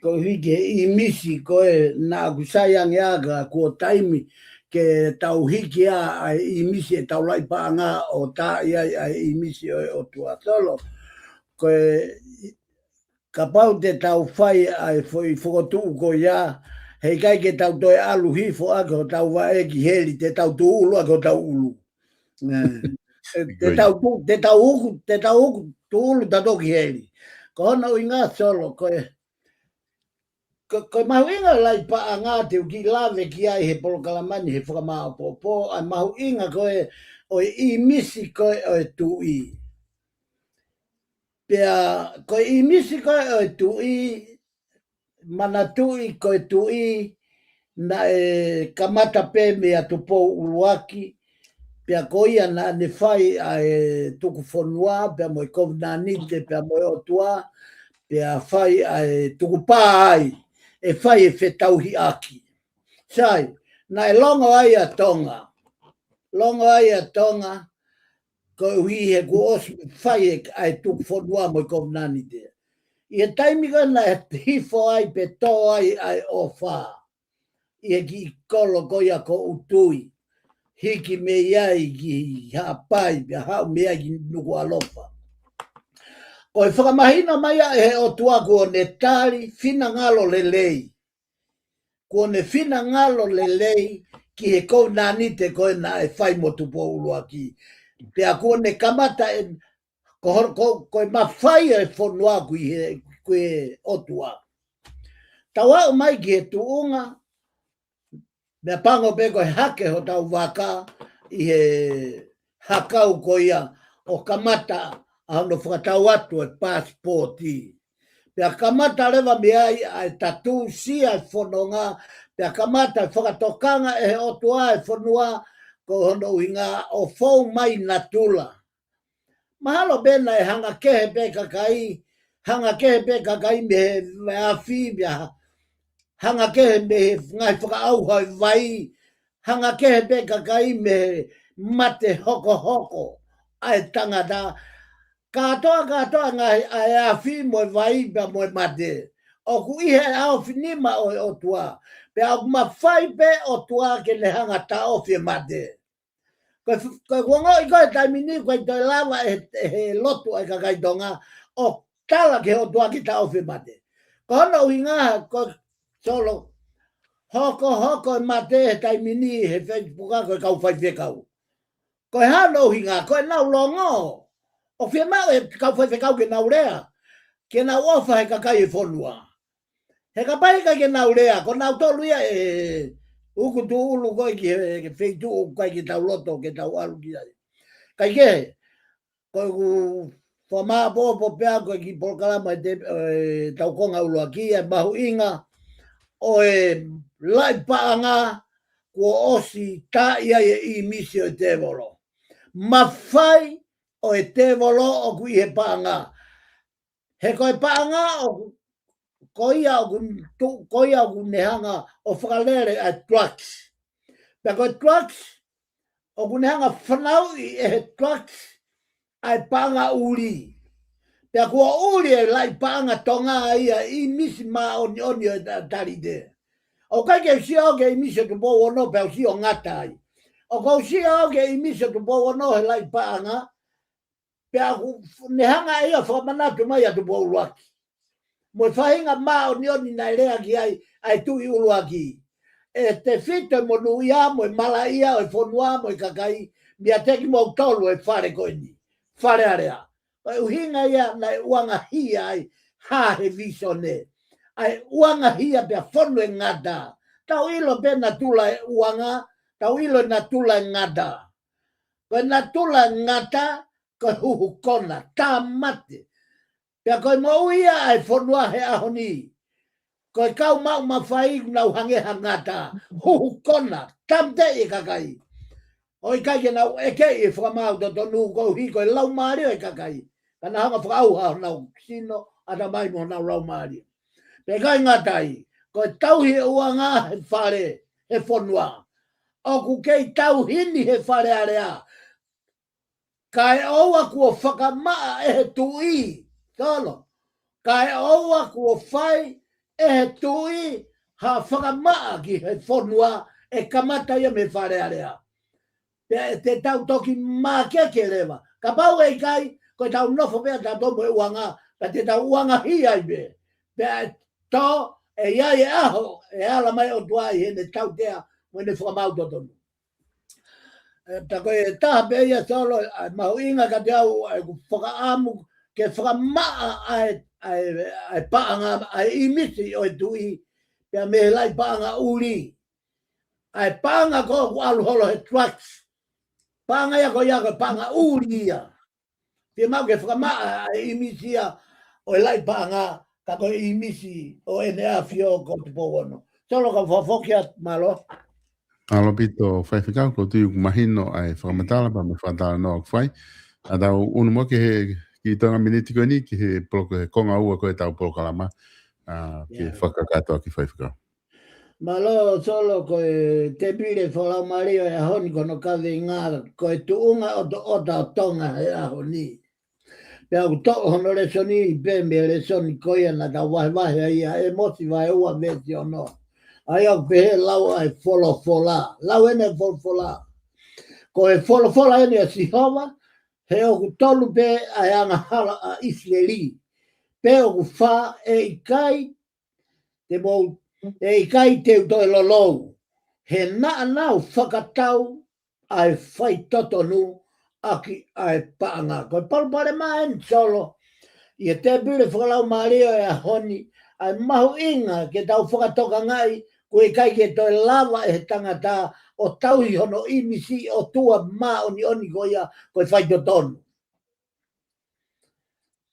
koeʻuhi ko e ʻīmisi ko ē naʻa ku sai ange ʻa ka kuo taimi ke tau hiki ʻa, ʻa e ʻīmisi ʻetau laʻi paʻanga ʻo tā ʻi ai ʻa e ʻīmisi ʻo e ʻOtua Solo. Ko e kapau te tau fai ʻa e foʻi fokotuʻu ko ia, heʻikai ke tau toe ʻalu hifo ʻaki hotau vaʻe ki heli, te tau tūʻulu ʻaki hotau ʻulu. ʻE, te, te tau tū, te tau uku, te tau uku, tūʻulu tautolu ki heli. Ko hono ʻuhinga Solo, ko e, ko, ko e mahuʻinga laʻi paʻanga te u kiʻi lave ki ai he polokalama ni he fakamāopoopo, ʻa e mahuʻinga ko ē ʻo e ʻīmisi ko ē ʻo e tuʻi. Pea ko e ʻīmisi ko ē ʻo e tuʻi, manatuʻi ko e tuʻi naʻe kamata pē meia Tupou ʻUluaki, pea ko ia naʻa ne fai ʻa e tuku fonua, pea mo e kovinānite, pea mo e ʻOtua, pea fai ʻa e tuku pā ai, ʻe fai e fetauhiʻaki. Sai, naʻe longo ai ʻa Tonga. Longo ai ʻa Tonga, koeʻuhi he kuo ʻosi fai e, ʻa e tuku fonua mo e kovinānite. ʻI he taimi ko ē naʻe hifo ai pe tō ai ʻa e ʻofa ʻi he kiʻi kolo ko ia ko ʻUtui, hiki mei ai ki Haʻapai, pea haʻu mei ai ki Nukuʻalofa. Ko e fakamahino mai ʻa e he ʻOtua kuo ne tali finangalo lelei. Kuo ne finangalo lelei ki he kovinānite ko ē naʻe fai mo Tupou ʻUluaki. Pea kuo ne kamata ʻe, ko, ko, ko e mafai e fonua ʻoku ʻi he, ko e ʻOtua. Tau aʻu mai ki he tuʻunga, meʻapango pē ko e hake hotau vaka ʻi he hakau ko ia ʻo kamata ʻa hono fakatau atu e pasipoti. Pea kamata leva mei ai ʻa e tatū sia e fononga, pea kamata e fakatokanga ʻe he ʻOtua e fonua, ko hono ʻuhinga ʻo fou mai natula. Mahalo pē naʻe hanga kehe pē kakai, hanga kehe pē kakai mei he afi, pea hanga kehe mei he ngaahi fakaʻauha e vai, hanga kehe pē kakai mei he mate hokohoko ʻa e tangata. Kātoa, kātoa ngaahi ʻa e afi mo e vai pea mo e mate, ʻoku ʻi he ʻaofinima ʻo e ʻOtua. Pea ʻoku mafai pē ʻOtua ke ne hanga taʻofi e mate. Ko e f-, ko e kuonga ʻi ko e taimi ni, ko e toe lava e, e he lotu ʻa e kakai Tonga ʻo tala ki he ʻOtua ke taʻofi e mate. Ko hono ʻuhinga, ko Solo, hokohoko e mate he taimi ni he Facebook ko e kau faifekau. Ko e hā hono ʻuhinga, ko ʻenau longo. ʻOku fiemaʻu e kau faifekau ke nau lea, ke nau ʻofa he kakai e fonua. He kapau ʻikai ke nau lea, ko nautolu ia ʻe uku tūʻulu ko ē ki he, ki he feituʻu ʻoku ʻikai ke tau loto ke tau ʻalu ki ai. Kaikehe, ko ʻeku fakamāopoopo pē ʻa e kiʻi polokalama ʻi he, ʻetau konga ʻuluaki, ʻa e mahuʻinga ʻo e laʻi paʻanga kuo ʻosi tā ʻi ai e ʻīmisi ʻo e tēvolo. Mafai ʻo e tēvolo ʻoku ʻi he paʻanga. He ko e paʻanga ʻoku, ko ia ʻoku tu-, ko ia ʻoku ne hanga ʻo fakalele ʻa e drugs. Pea ko e drugs, ʻoku ne hanga fanauʻi ʻe he drugs ʻa e paʻanga ʻuli. Pea kuo ʻuli e laʻi paʻanga Tonga ia ʻi ʻimisi māʻoniʻoni ʻo e ta-, talite. ʻOku ʻikai ke u sio au ki he ʻimisi ʻo Tupou Ono pea u sio ngata ai. ʻOku ou sio au ki he ʻimisi ʻo Tupou Ono he laʻi paʻanga, pea ʻoku f-, ne hanga ʻe ia ʻo fakamanatu mai ʻa Tupou ʻUluaki. Mo e faʻahinga māʻoniʻoni naʻe lea ki ai ʻa e Tuʻi ʻUluaki. ʻE tefito e monūʻia mo e malaʻia ʻo e fonua mo e kakai, meiate kimoutolu e fale ko eni. Fale Alea. Ko e ʻuhinga ia naʻe ʻuangahia ai ha he visone. ʻA e ʻuangahia pea fonu e ngata. Tau ʻilo pē natula e ʻuanga, tau ʻilo e natula e ngata. Ko e natula e ngata, ko e huhu kona, tāmate. Pea ko e moʻui ia ʻa e fonua he ʻaho ni. Ko e kau maʻu mafai nau hangē ha ngata, huhu kona, tāmateʻi e kakai. ʻO ʻikai ke nau ʻeke e fakamaau totonu koeʻuhi ko e laumālie ʻo e kakai. Ka nau hanga fakaʻauha honau sino, ʻatamai mo honau laumālie. Pea ʻikai ngata ai, ko e tauhi e ʻuanga he fale, he fonua. ʻOku kei tauhi ni he Fale Alea. Kae ʻoua kuo fakamaʻa ʻe he tuʻi, Solo. Kae ʻoua kuo fai ʻe he tuʻi ha fakamaʻa ki he fonua ʻe kamata ia mei Fale Alea. Pea ʻe te tau toki mākeke leva. Kapau ʻe ʻikai, ko e tau nofo pē ʻa tautolu mo e ʻuanga, pea te tau ʻuangahia ai pē. Pea ʻe tō, ʻe ʻi ai e ʻaho, ʻe ala mai ʻOtua ʻi heʻene tautea mo ʻene fakamaau totonu. ʻE, tā ko e taha pē ia Solo, ʻa e mahuʻinga kiate au, ʻa ʻeku fakaʻamu ke fakamaʻa ʻa e, ʻa e, ʻa e paʻanga, ʻa e ʻimisi ʻo e tuʻi, pea mei he laʻi paʻanga ʻuli. ʻA e paʻanga ko ē ʻoku ʻalu holo he drugs. Paʻanga ia ko ia ko e paʻanga ʻuli ia. Fiemaʻu ke fakamaʻa ʻa e ʻimisi ia ʻo e laʻi paʻanga, ka ko e ʻimisi ʻo ʻEne ʻAfio ko Tupou Ono. Solo, ka u fakafoki atu, mālō. Mālō ʻaupito Faifekau, ʻoku ou tui ʻoku mahino ʻa e fakamatala pea mo e fakatalanoa ʻoku fai. ʻA tau ʻunu muʻa ki he, ki he toenga miniti ko eni, ki he poloka-, he konga ua ko ē ʻetau polokalama, ʻa, ke fakakakato ʻaki Faifekau. Mālō Solo, ko e tēpile fakalaumālie ʻo e ʻaho ni ko hono kaveinga, ko e tuʻunga ʻotoʻota ʻo Tonga he ʻaho ni. Pea ʻoku toʻo hono lēsoni pē mei he lēsoni ko ia naʻa tau vahevahe ai ʻa ʻĒmosi vahe ua veesi ono. ʻA ia ʻoku pehē lau ʻa e folofola. Lau ʻeni e folofola. Ko e folofola ʻeni ʻa Sihova, he ʻoku tolu pē ʻa e angahala ʻa ʻIsileli. Pea ʻoku fā ʻe ʻikai te mou, ʻe ʻikai te u toe lolou. He naʻa nau fakatau ʻa e faitotonu ʻaki ʻa e paʻanga. Ko e palopalema ʻeni Solo, ʻi he tēpile fakalaumālie ʻo e ʻaho ni, ʻa e mahuʻinga ke tau fakatokangaʻi, ʻoku ʻikai ke toe lava ʻe he tangata ʻo tauhi hono ʻimisi ʻOtua māʻoniʻoni ko ia ko e faitotonu.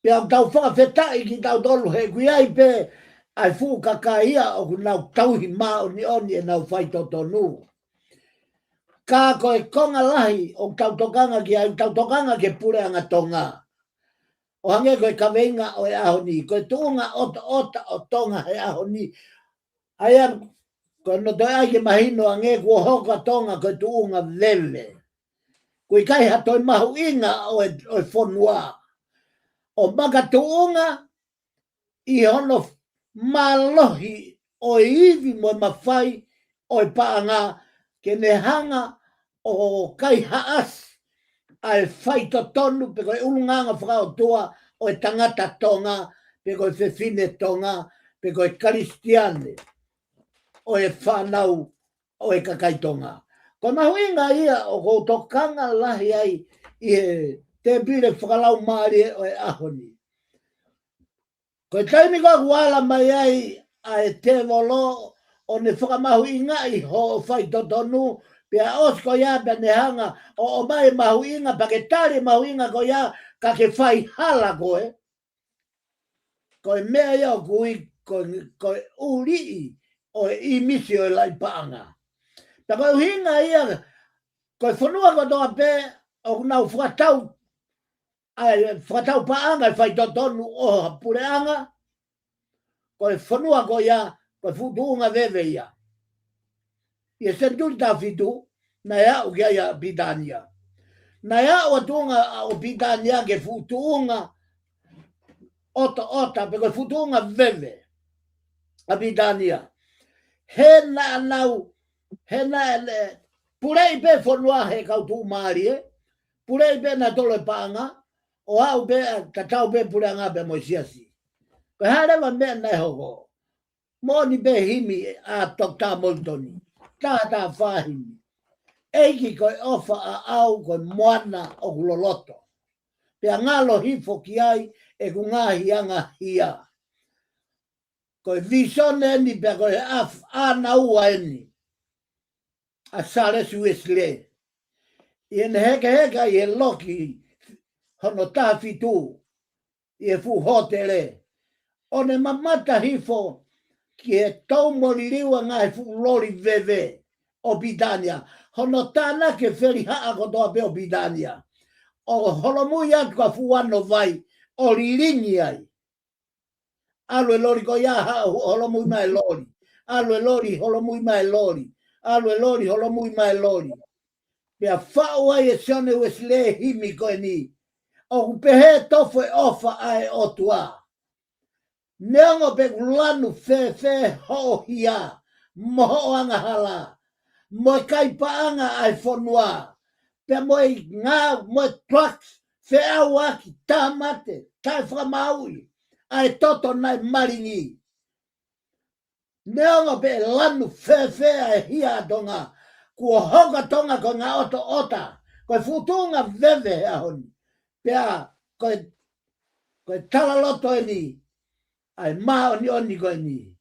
Pea ʻoku tau fakafetaʻi kitautolu he ʻoku ʻi ai pē ʻa e fuʻu kakai ia ʻoku nau tauhi māʻoniʻoni ʻenau faitotonu. Ka ko e konga lahi ʻoku tau tokanga ki ai, tau tokanga ki he puleʻanga Tonga. ʻO hangē ko e kaveinga ʻo e ʻaho ni, ko e tuʻunga ʻotoʻota ʻo Tonga he ʻaho ni. ʻA ia, ko hono toe ʻai ke mahino ange kuo hoko ʻa Tonga ko e tuʻunga veve. ʻOku ʻikai ha toe mahuʻinga ʻo e, ʻo e fonua. ʻO makatuʻunga ʻi hono mālohi ʻo e ivi mo e mafai ʻo e paʻanga ke ne hanga ʻo kaihaʻasi ʻa e faitotonu pe ko e ʻulungaanga fakaʻotua ʻo e tangata Tonga, pe ko e fefine Tonga, pe ko e Kalisitiane ʻo e fānau ʻo e kakai Tonga. Ko e mahuʻinga ia ʻoku ou tokanga lahi ai ʻi he tēpile fakalaumālie ʻo e ʻaho ni. Ko e taimi ko ē ʻoku ala mai ai ʻa e tēvolo ʻo ne fakamahuʻingaʻi hoʻo faitotonu, pea ʻosi ko ia pea ne hanga ʻo ʻomai e mahuʻinga, pea ke tali e mahuʻinga ko ia ka ke fai hala koe. Ko e meʻa ia ʻoku ui ko, ko e ʻuliʻi ʻo e ʻimisi ʻo e laʻi paʻanga. Pea ko e ʻuhinga ia, ko e fonua kotoa pē ʻoku nau fakatau ʻa e fakatau paʻanga e faitotonu ʻo ha puleʻanga, ko e fonua ko ia, ko e fuʻu tuʻunga veve ia. ʻI he senituli taha fitu, naʻe aʻu ki ai ʻa Pilitānia. Naʻe aʻu ʻa tuʻunga ʻo Pilitānia ki he fuʻu tuʻunga ʻotoʻota pe ko e fuʻu tuʻunga veve ʻa Pilitānia. He naʻa nau, he naʻe, puleʻi pē fonua he kau tuʻumālie, puleʻi pē nautolu e paʻanga, ʻo aʻu pē, tatau pē puleʻanga pē mo e siasi. Ko e hā leva e meʻa naʻe hoko? Moʻoni pē himi ʻa Toketā Molitoni. Taha taha fā himi. ʻEiki ko e ʻofa ʻaʻau ko e moana ʻoku loloto. Pea ngalo hifo ki ai ʻeku ngaahi anga hia. Ko e visone eni pea ko e ʻaf-, ʻānaua eni ʻa Sālesi Uesilē. ʻI heʻene hekeheka ʻi he loki hono taha fitu ʻi he fuʻu hōtele, ʻo ne mamata hifo ki he tau mo liliu ʻa e ngaahi fuʻu loli veve ʻo Pilitānia. Hono tānaki e felihaʻa kotoa pē ʻo Pilitānia. ʻO holomui atu ki ha fuʻu ano vai ʻo lilingi ai. ʻAlu e loli ko ia, ha-, holomui mai e loli. ʻAlu e loli, holomui mai e loli. ʻAlu e loli, holomui mai e loli. Pea faʻu ai ʻe Sione Uesilē e himi ko eni. ʻOku pehē: Tofu e ʻofa ʻa e ʻOtua. Neongo pe ʻoku lanu fēfē hoʻo hia, mo hoʻo angahala, mo e kai paʻanga ʻa e fonua, pea mo e ngā, mo e drugs, feʻauaki, tāmate, taʻe fakamāuʻi ʻa e toto naʻe malingi. Neongo pe ʻe lanu fēfē ʻa e hia ʻa Tonga, kuo hoko ʻa Tonga ko e ngaʻotoʻota, ko e fuʻu tuʻunga veve he ʻaho ni. Pea ko e, ko e talaloto eni ʻa e māʻoniʻoni ko eni.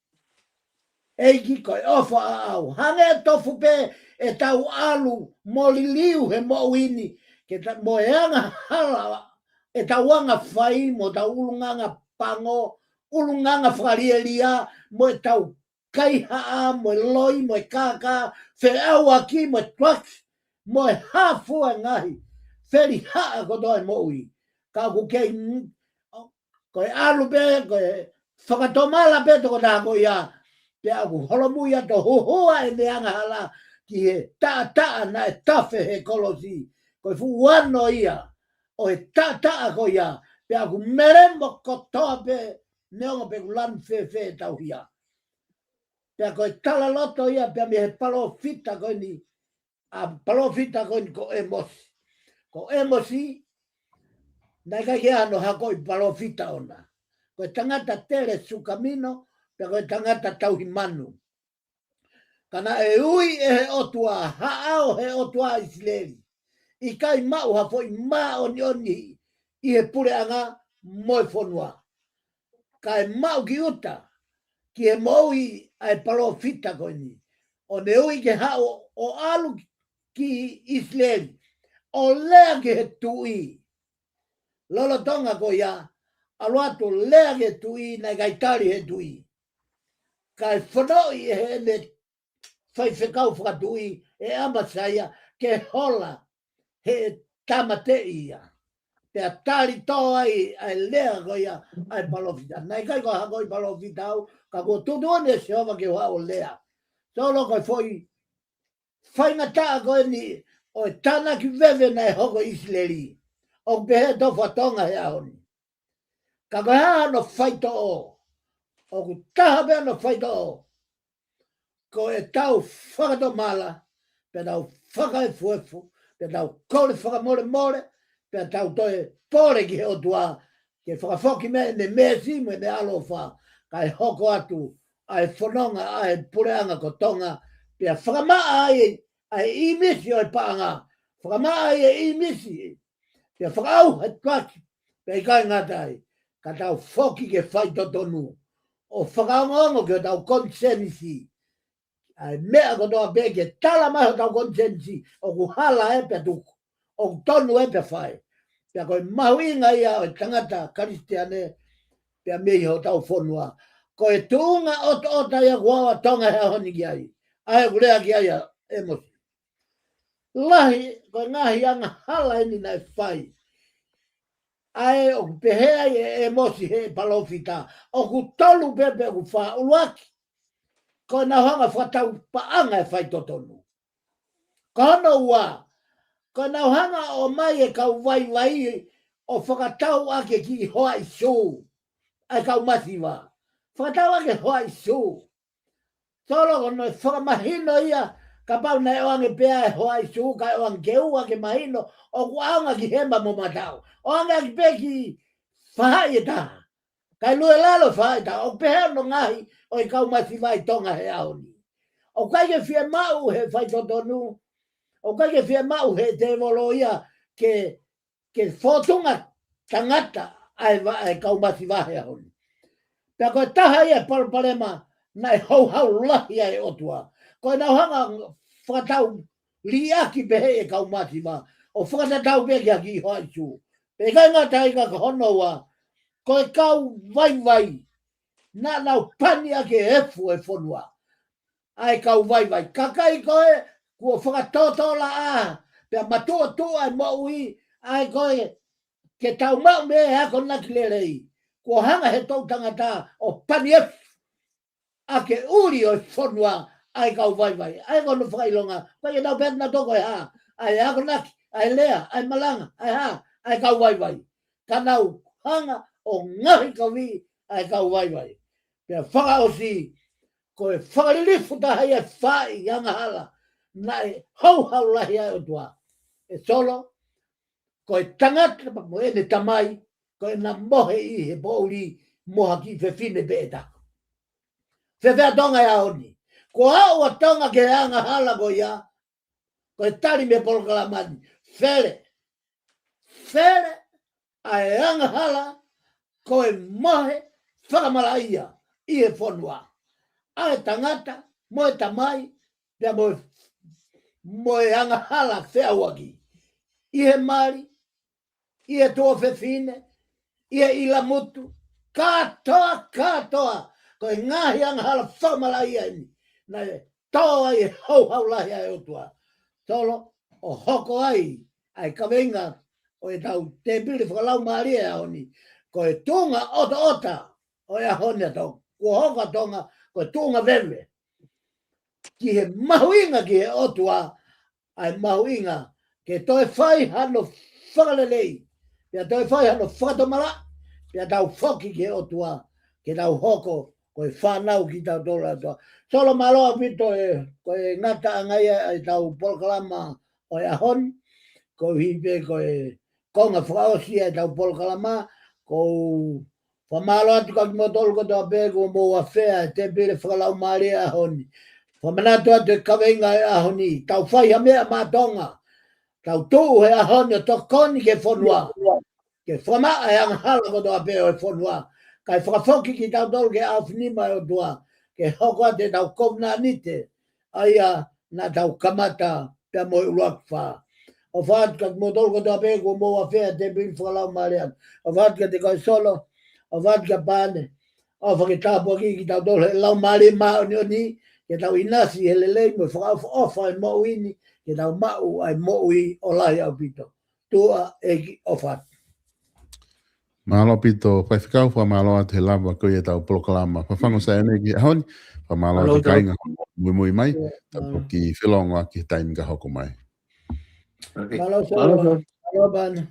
ʻEiki ko e ʻofa ʻaʻau. Hangē tofu pē ʻetau ʻalu mo liliu he moʻui ni, ke ta-, mo e angahala ʻetau anga fai, mo ʻetau ʻulungaanga pango, ʻulungaanga fakalielia, mo ʻetau kaihaʻa, mo e loi, mo e kākā, feʻauaki, mo e drugs, mo e hā fua e ngaahi felihaʻa kotoa e moʻui. Ka ʻoku kei, ko e ʻalu pē, ko e fakatomala pē tokotaha ko ia, pea ʻoku holomui atu ʻo huhua ʻene angahala ki he taʻataʻa naʻe tafe he kolosi. Ko e fuʻu ano ia ʻo e taʻataʻa ko ia, pea ʻoku melemo kotoa pē, neongo pe ʻoku lanu fēfē ʻetau hia. Pea ko e talaloto ia pea mei he palōfita ko eni, ʻa e palōfita ko eni ko ʻĒmosi. Ko ʻĒmosi, naʻe ʻikai ke ʻi ai hano hako ʻi palōfita ʻona. Ko e tangata tele sukamino, pea ko e tangata tauhi manu. Ka naʻe ui ʻe he ʻOtua, haʻao he ʻOtua ʻa ʻIsileli. ʻIkai maʻu ha foʻi māʻoniʻoni ʻi he puleʻanga mo e fonua. Kae maʻu ki ʻuta, ki he moʻui ʻa e palōfita ko eni. ʻO ne ui ke haʻu ʻo ʻalu ki ʻIsileli, ʻo lea ki he tuʻi. Lolotonga ko ia, ʻalu atu ʻo lea ki he tuʻi, naʻe ʻikai tali he tuʻi. Kae fonoʻi ʻe heʻene faifekau fakatuʻi ʻe ʻAmasaia ke hola he tāmateʻi ia. Pea tali tō ai ʻa e lea ko ia ʻa e palōfita. Naʻe ʻikai ko ha hako ʻi palōfita au, ka kuo tuʻutuʻuni ʻe Sihova ke u haʻu ʻo lea. Solo, ko e foʻi faingataʻa ko eni ʻo e tānaki veve naʻe hoko ʻi ʻIsileli. ʻOku pehē tofu ʻa Tonga he ʻaho ni. Ka ko e hā hono faitoʻo? ʻOku taha pē hono faitoʻo. Ko ʻetau fakatomala, pea tau fakaefuefu, pea tau kole fakamolemole, pea tau toe pole ki he ʻOtua, ke fakafoki mai ʻene meesi mo ʻene ʻaloʻofa, kae hoko atu ʻa e fononga ʻa e puleʻanga ko Tonga, pea fakamaʻa ai ʻa e ʻīmisi ʻo e paʻanga, fakamaʻa ai e ʻīmisi, pea fakaʻauha e tuʻaki, pea ʻikai ngata ai, ka tau foki ke faitotonu, ʻo fakaongoongo ki hotau konisēnisi, ʻa e meʻa kotoa pē ke tala mai hotau konisēnisi, ʻoku hala ē pea tuku, ʻoku tonu ē pea fai. Pea ko e mahuʻinga ia ʻo e tangata Kalisitiane, pea mei hotau fonua. Ko e tuʻunga ʻotoʻota ia kuo ʻalu ʻa Tonga he ʻaho ni ki ai. ʻA ē ʻoku lea ki ai ʻa ʻĒmosi. Lahi, ko e ngaahi angahala eni naʻe fai. ʻA ē ʻoku pehē ai ʻe ʻĒmosi he palōfita, ʻoku tolu pē pe ʻoku fā. ʻUluaki, ko ʻenau hanga ʻo fakatau paʻanga e faitotonu. Ko hono ua, ko ʻenau hanga ʻo ʻomai e kau vaivai ʻo fakatau ʻaki e kiʻi hoa ʻi Sū. ʻa e kau masiva. Fakatau ʻaki e hoa ʻi Sū. Solo, ko hono fakamahino ia, kapau naʻe ʻoange pē ʻa e hoa ʻi Sū, kae ʻoange ke ua ke mahino, ʻoku ʻaonga ki hema mo mataʻu. ʻOange ʻaki pē ki faʻahi ʻe taha. Kae lue lalo faʻahi ʻe taha, ʻoku pehē hono ngaohi ʻo e kau masiva ʻi Tonga he ʻaho ni. ʻOku ʻikai ke fiemaʻu he faitotonu, ʻoku ʻikai ke fiemaʻu he tēvolo ia ke, ke fōtunga tangata ʻa e va-, ʻa e kau masiva he ʻaho ni. Pea ko e taha ia e palopalema naʻe houhau lahi ai e ʻOtua. Ko ʻenau hanga fakatau liʻaki pehē e kau masiva, ʻo fakatatau pē ki he kiʻi hoa ʻi Sū. Pea ʻikai ngata ai ka ko hono ua, ko e kau vaivai, naʻa nau pani ʻaki e efu e fonua ʻa e kau vaivai. Kakai ko ē, kuo fakatōtōlaʻā, pea matuʻotuʻa e moʻui, ʻa ē ko ē, ke tau maʻu mei ai e akonaki lelei. Kuo hanga he toʻutangata ʻo pani efu ʻaki e ʻuli ʻo e fonua ʻa e kau vaivai. ʻA ē ko hono fakaʻilonga, ʻikai ke nau pehē nautolu ko e hā, ʻa e akonaki, ʻa e lea, ʻa e malanga, ʻa e hā, ʻa e kau vaivai. Ka nau hanga ʻo ngaohi kovi ʻa e kau vaivai. Pea fakaʻosi, ko e fakalilifu taha ia e faʻahi angahala naʻe houhau lahi ai e ʻOtua. ʻE Solo, ko e tangata pea mo ʻene tamai, ko ʻena mohe ʻi he poʻuli mo ha kiʻi fefine pē ʻe taha. Fēfē ʻa Tonga he ʻaho ni? Kuo aʻu ʻa Tonga ki he angahala ko ia, ko e tali mei he polokalama ni. Fele. Fele ʻa e angahala ko e mohe fakamalaʻia ʻi he fonua. ʻA e tangata, mo e tamai, pea mo e, mo e angahala feʻauaki. ʻI he mali, ʻi he tuofefine, ʻi he ʻilamutu, kātoa, kātoa, ko e ngaahi angahala fakamalaʻia eni. Naʻe tō ai e houhau lahi ʻa e ʻOtua. Solo, ʻo hoko ai, ʻa e kaveinga ʻo ʻetau tēpile fakalaumālie he ʻaho ni. Ko e tuʻunga ʻotaʻota ʻo e ʻaho ni ʻa Tonga. Kuo hoko ʻa Tonga, ko e tuʻunga veve. Ki he mahuʻinga ki he ʻOtua, ʻa e mahuʻinga ke toe fai hano fakalelei, pea toe fai hano fakatomala, pea tau foki ki he ʻOtua, ke tau hoko ko e fānau kitautolu ʻa e ʻOtua. Solo, mālō ʻaupito e, ko e ngataʻanga ia ʻetau polokalama ʻo e ʻaho ni, koeʻuhi pē ko e konga fakaʻosi ia ʻetau polokalama, ʻoku ou fakamālō atu kiate kimoutolu kotoa pē kuo mou afea e tēpile fakalaumālie he ʻaho ni. Fakamanatu atu e kaveinga ʻo e ʻaho ni, tau fai ha meʻa maʻa Tonga. Tau tuʻu he ʻaho ni ʻo tokoni ki he fonua. Ke fakamaʻa e angahala kotoa pē ʻo e fonua. Kae fakafoki kitautolu ki he ʻaofinima ʻo e ʻOtua. Ke hoko atu ʻetau kovinānite, ʻa ia naʻa tau kamata pea mo e ʻUluaki Fā. ʻOfa atu kiate kimoutolu kotoa pē kuo mou afea e tēpile fakalaumālie ni. ʻOfa atu kiate koe Solo. ʻOfa atu kia Pane. ʻOfa ke tāpuakiʻi kitautolu ʻe he Laumālie Māʻoniʻoni, ke tau ʻinasi he lelei mo e fakaʻofoʻofa ʻo e moʻui ni, ke tau maʻu ʻa e moʻui ʻo lahi ʻaupito. Tuʻa ʻEiki, ʻofa atu. Mālō ʻaupito, Faifekau, fakamālō atu he lava ko ia ʻetau polokalama Fafangu Saione ki he ʻaho ni. Fakamālō atu ki he kāinga muimui mai, tau toki felongoaki he taimi ka hoko mai. Mālō, mālō, Pane.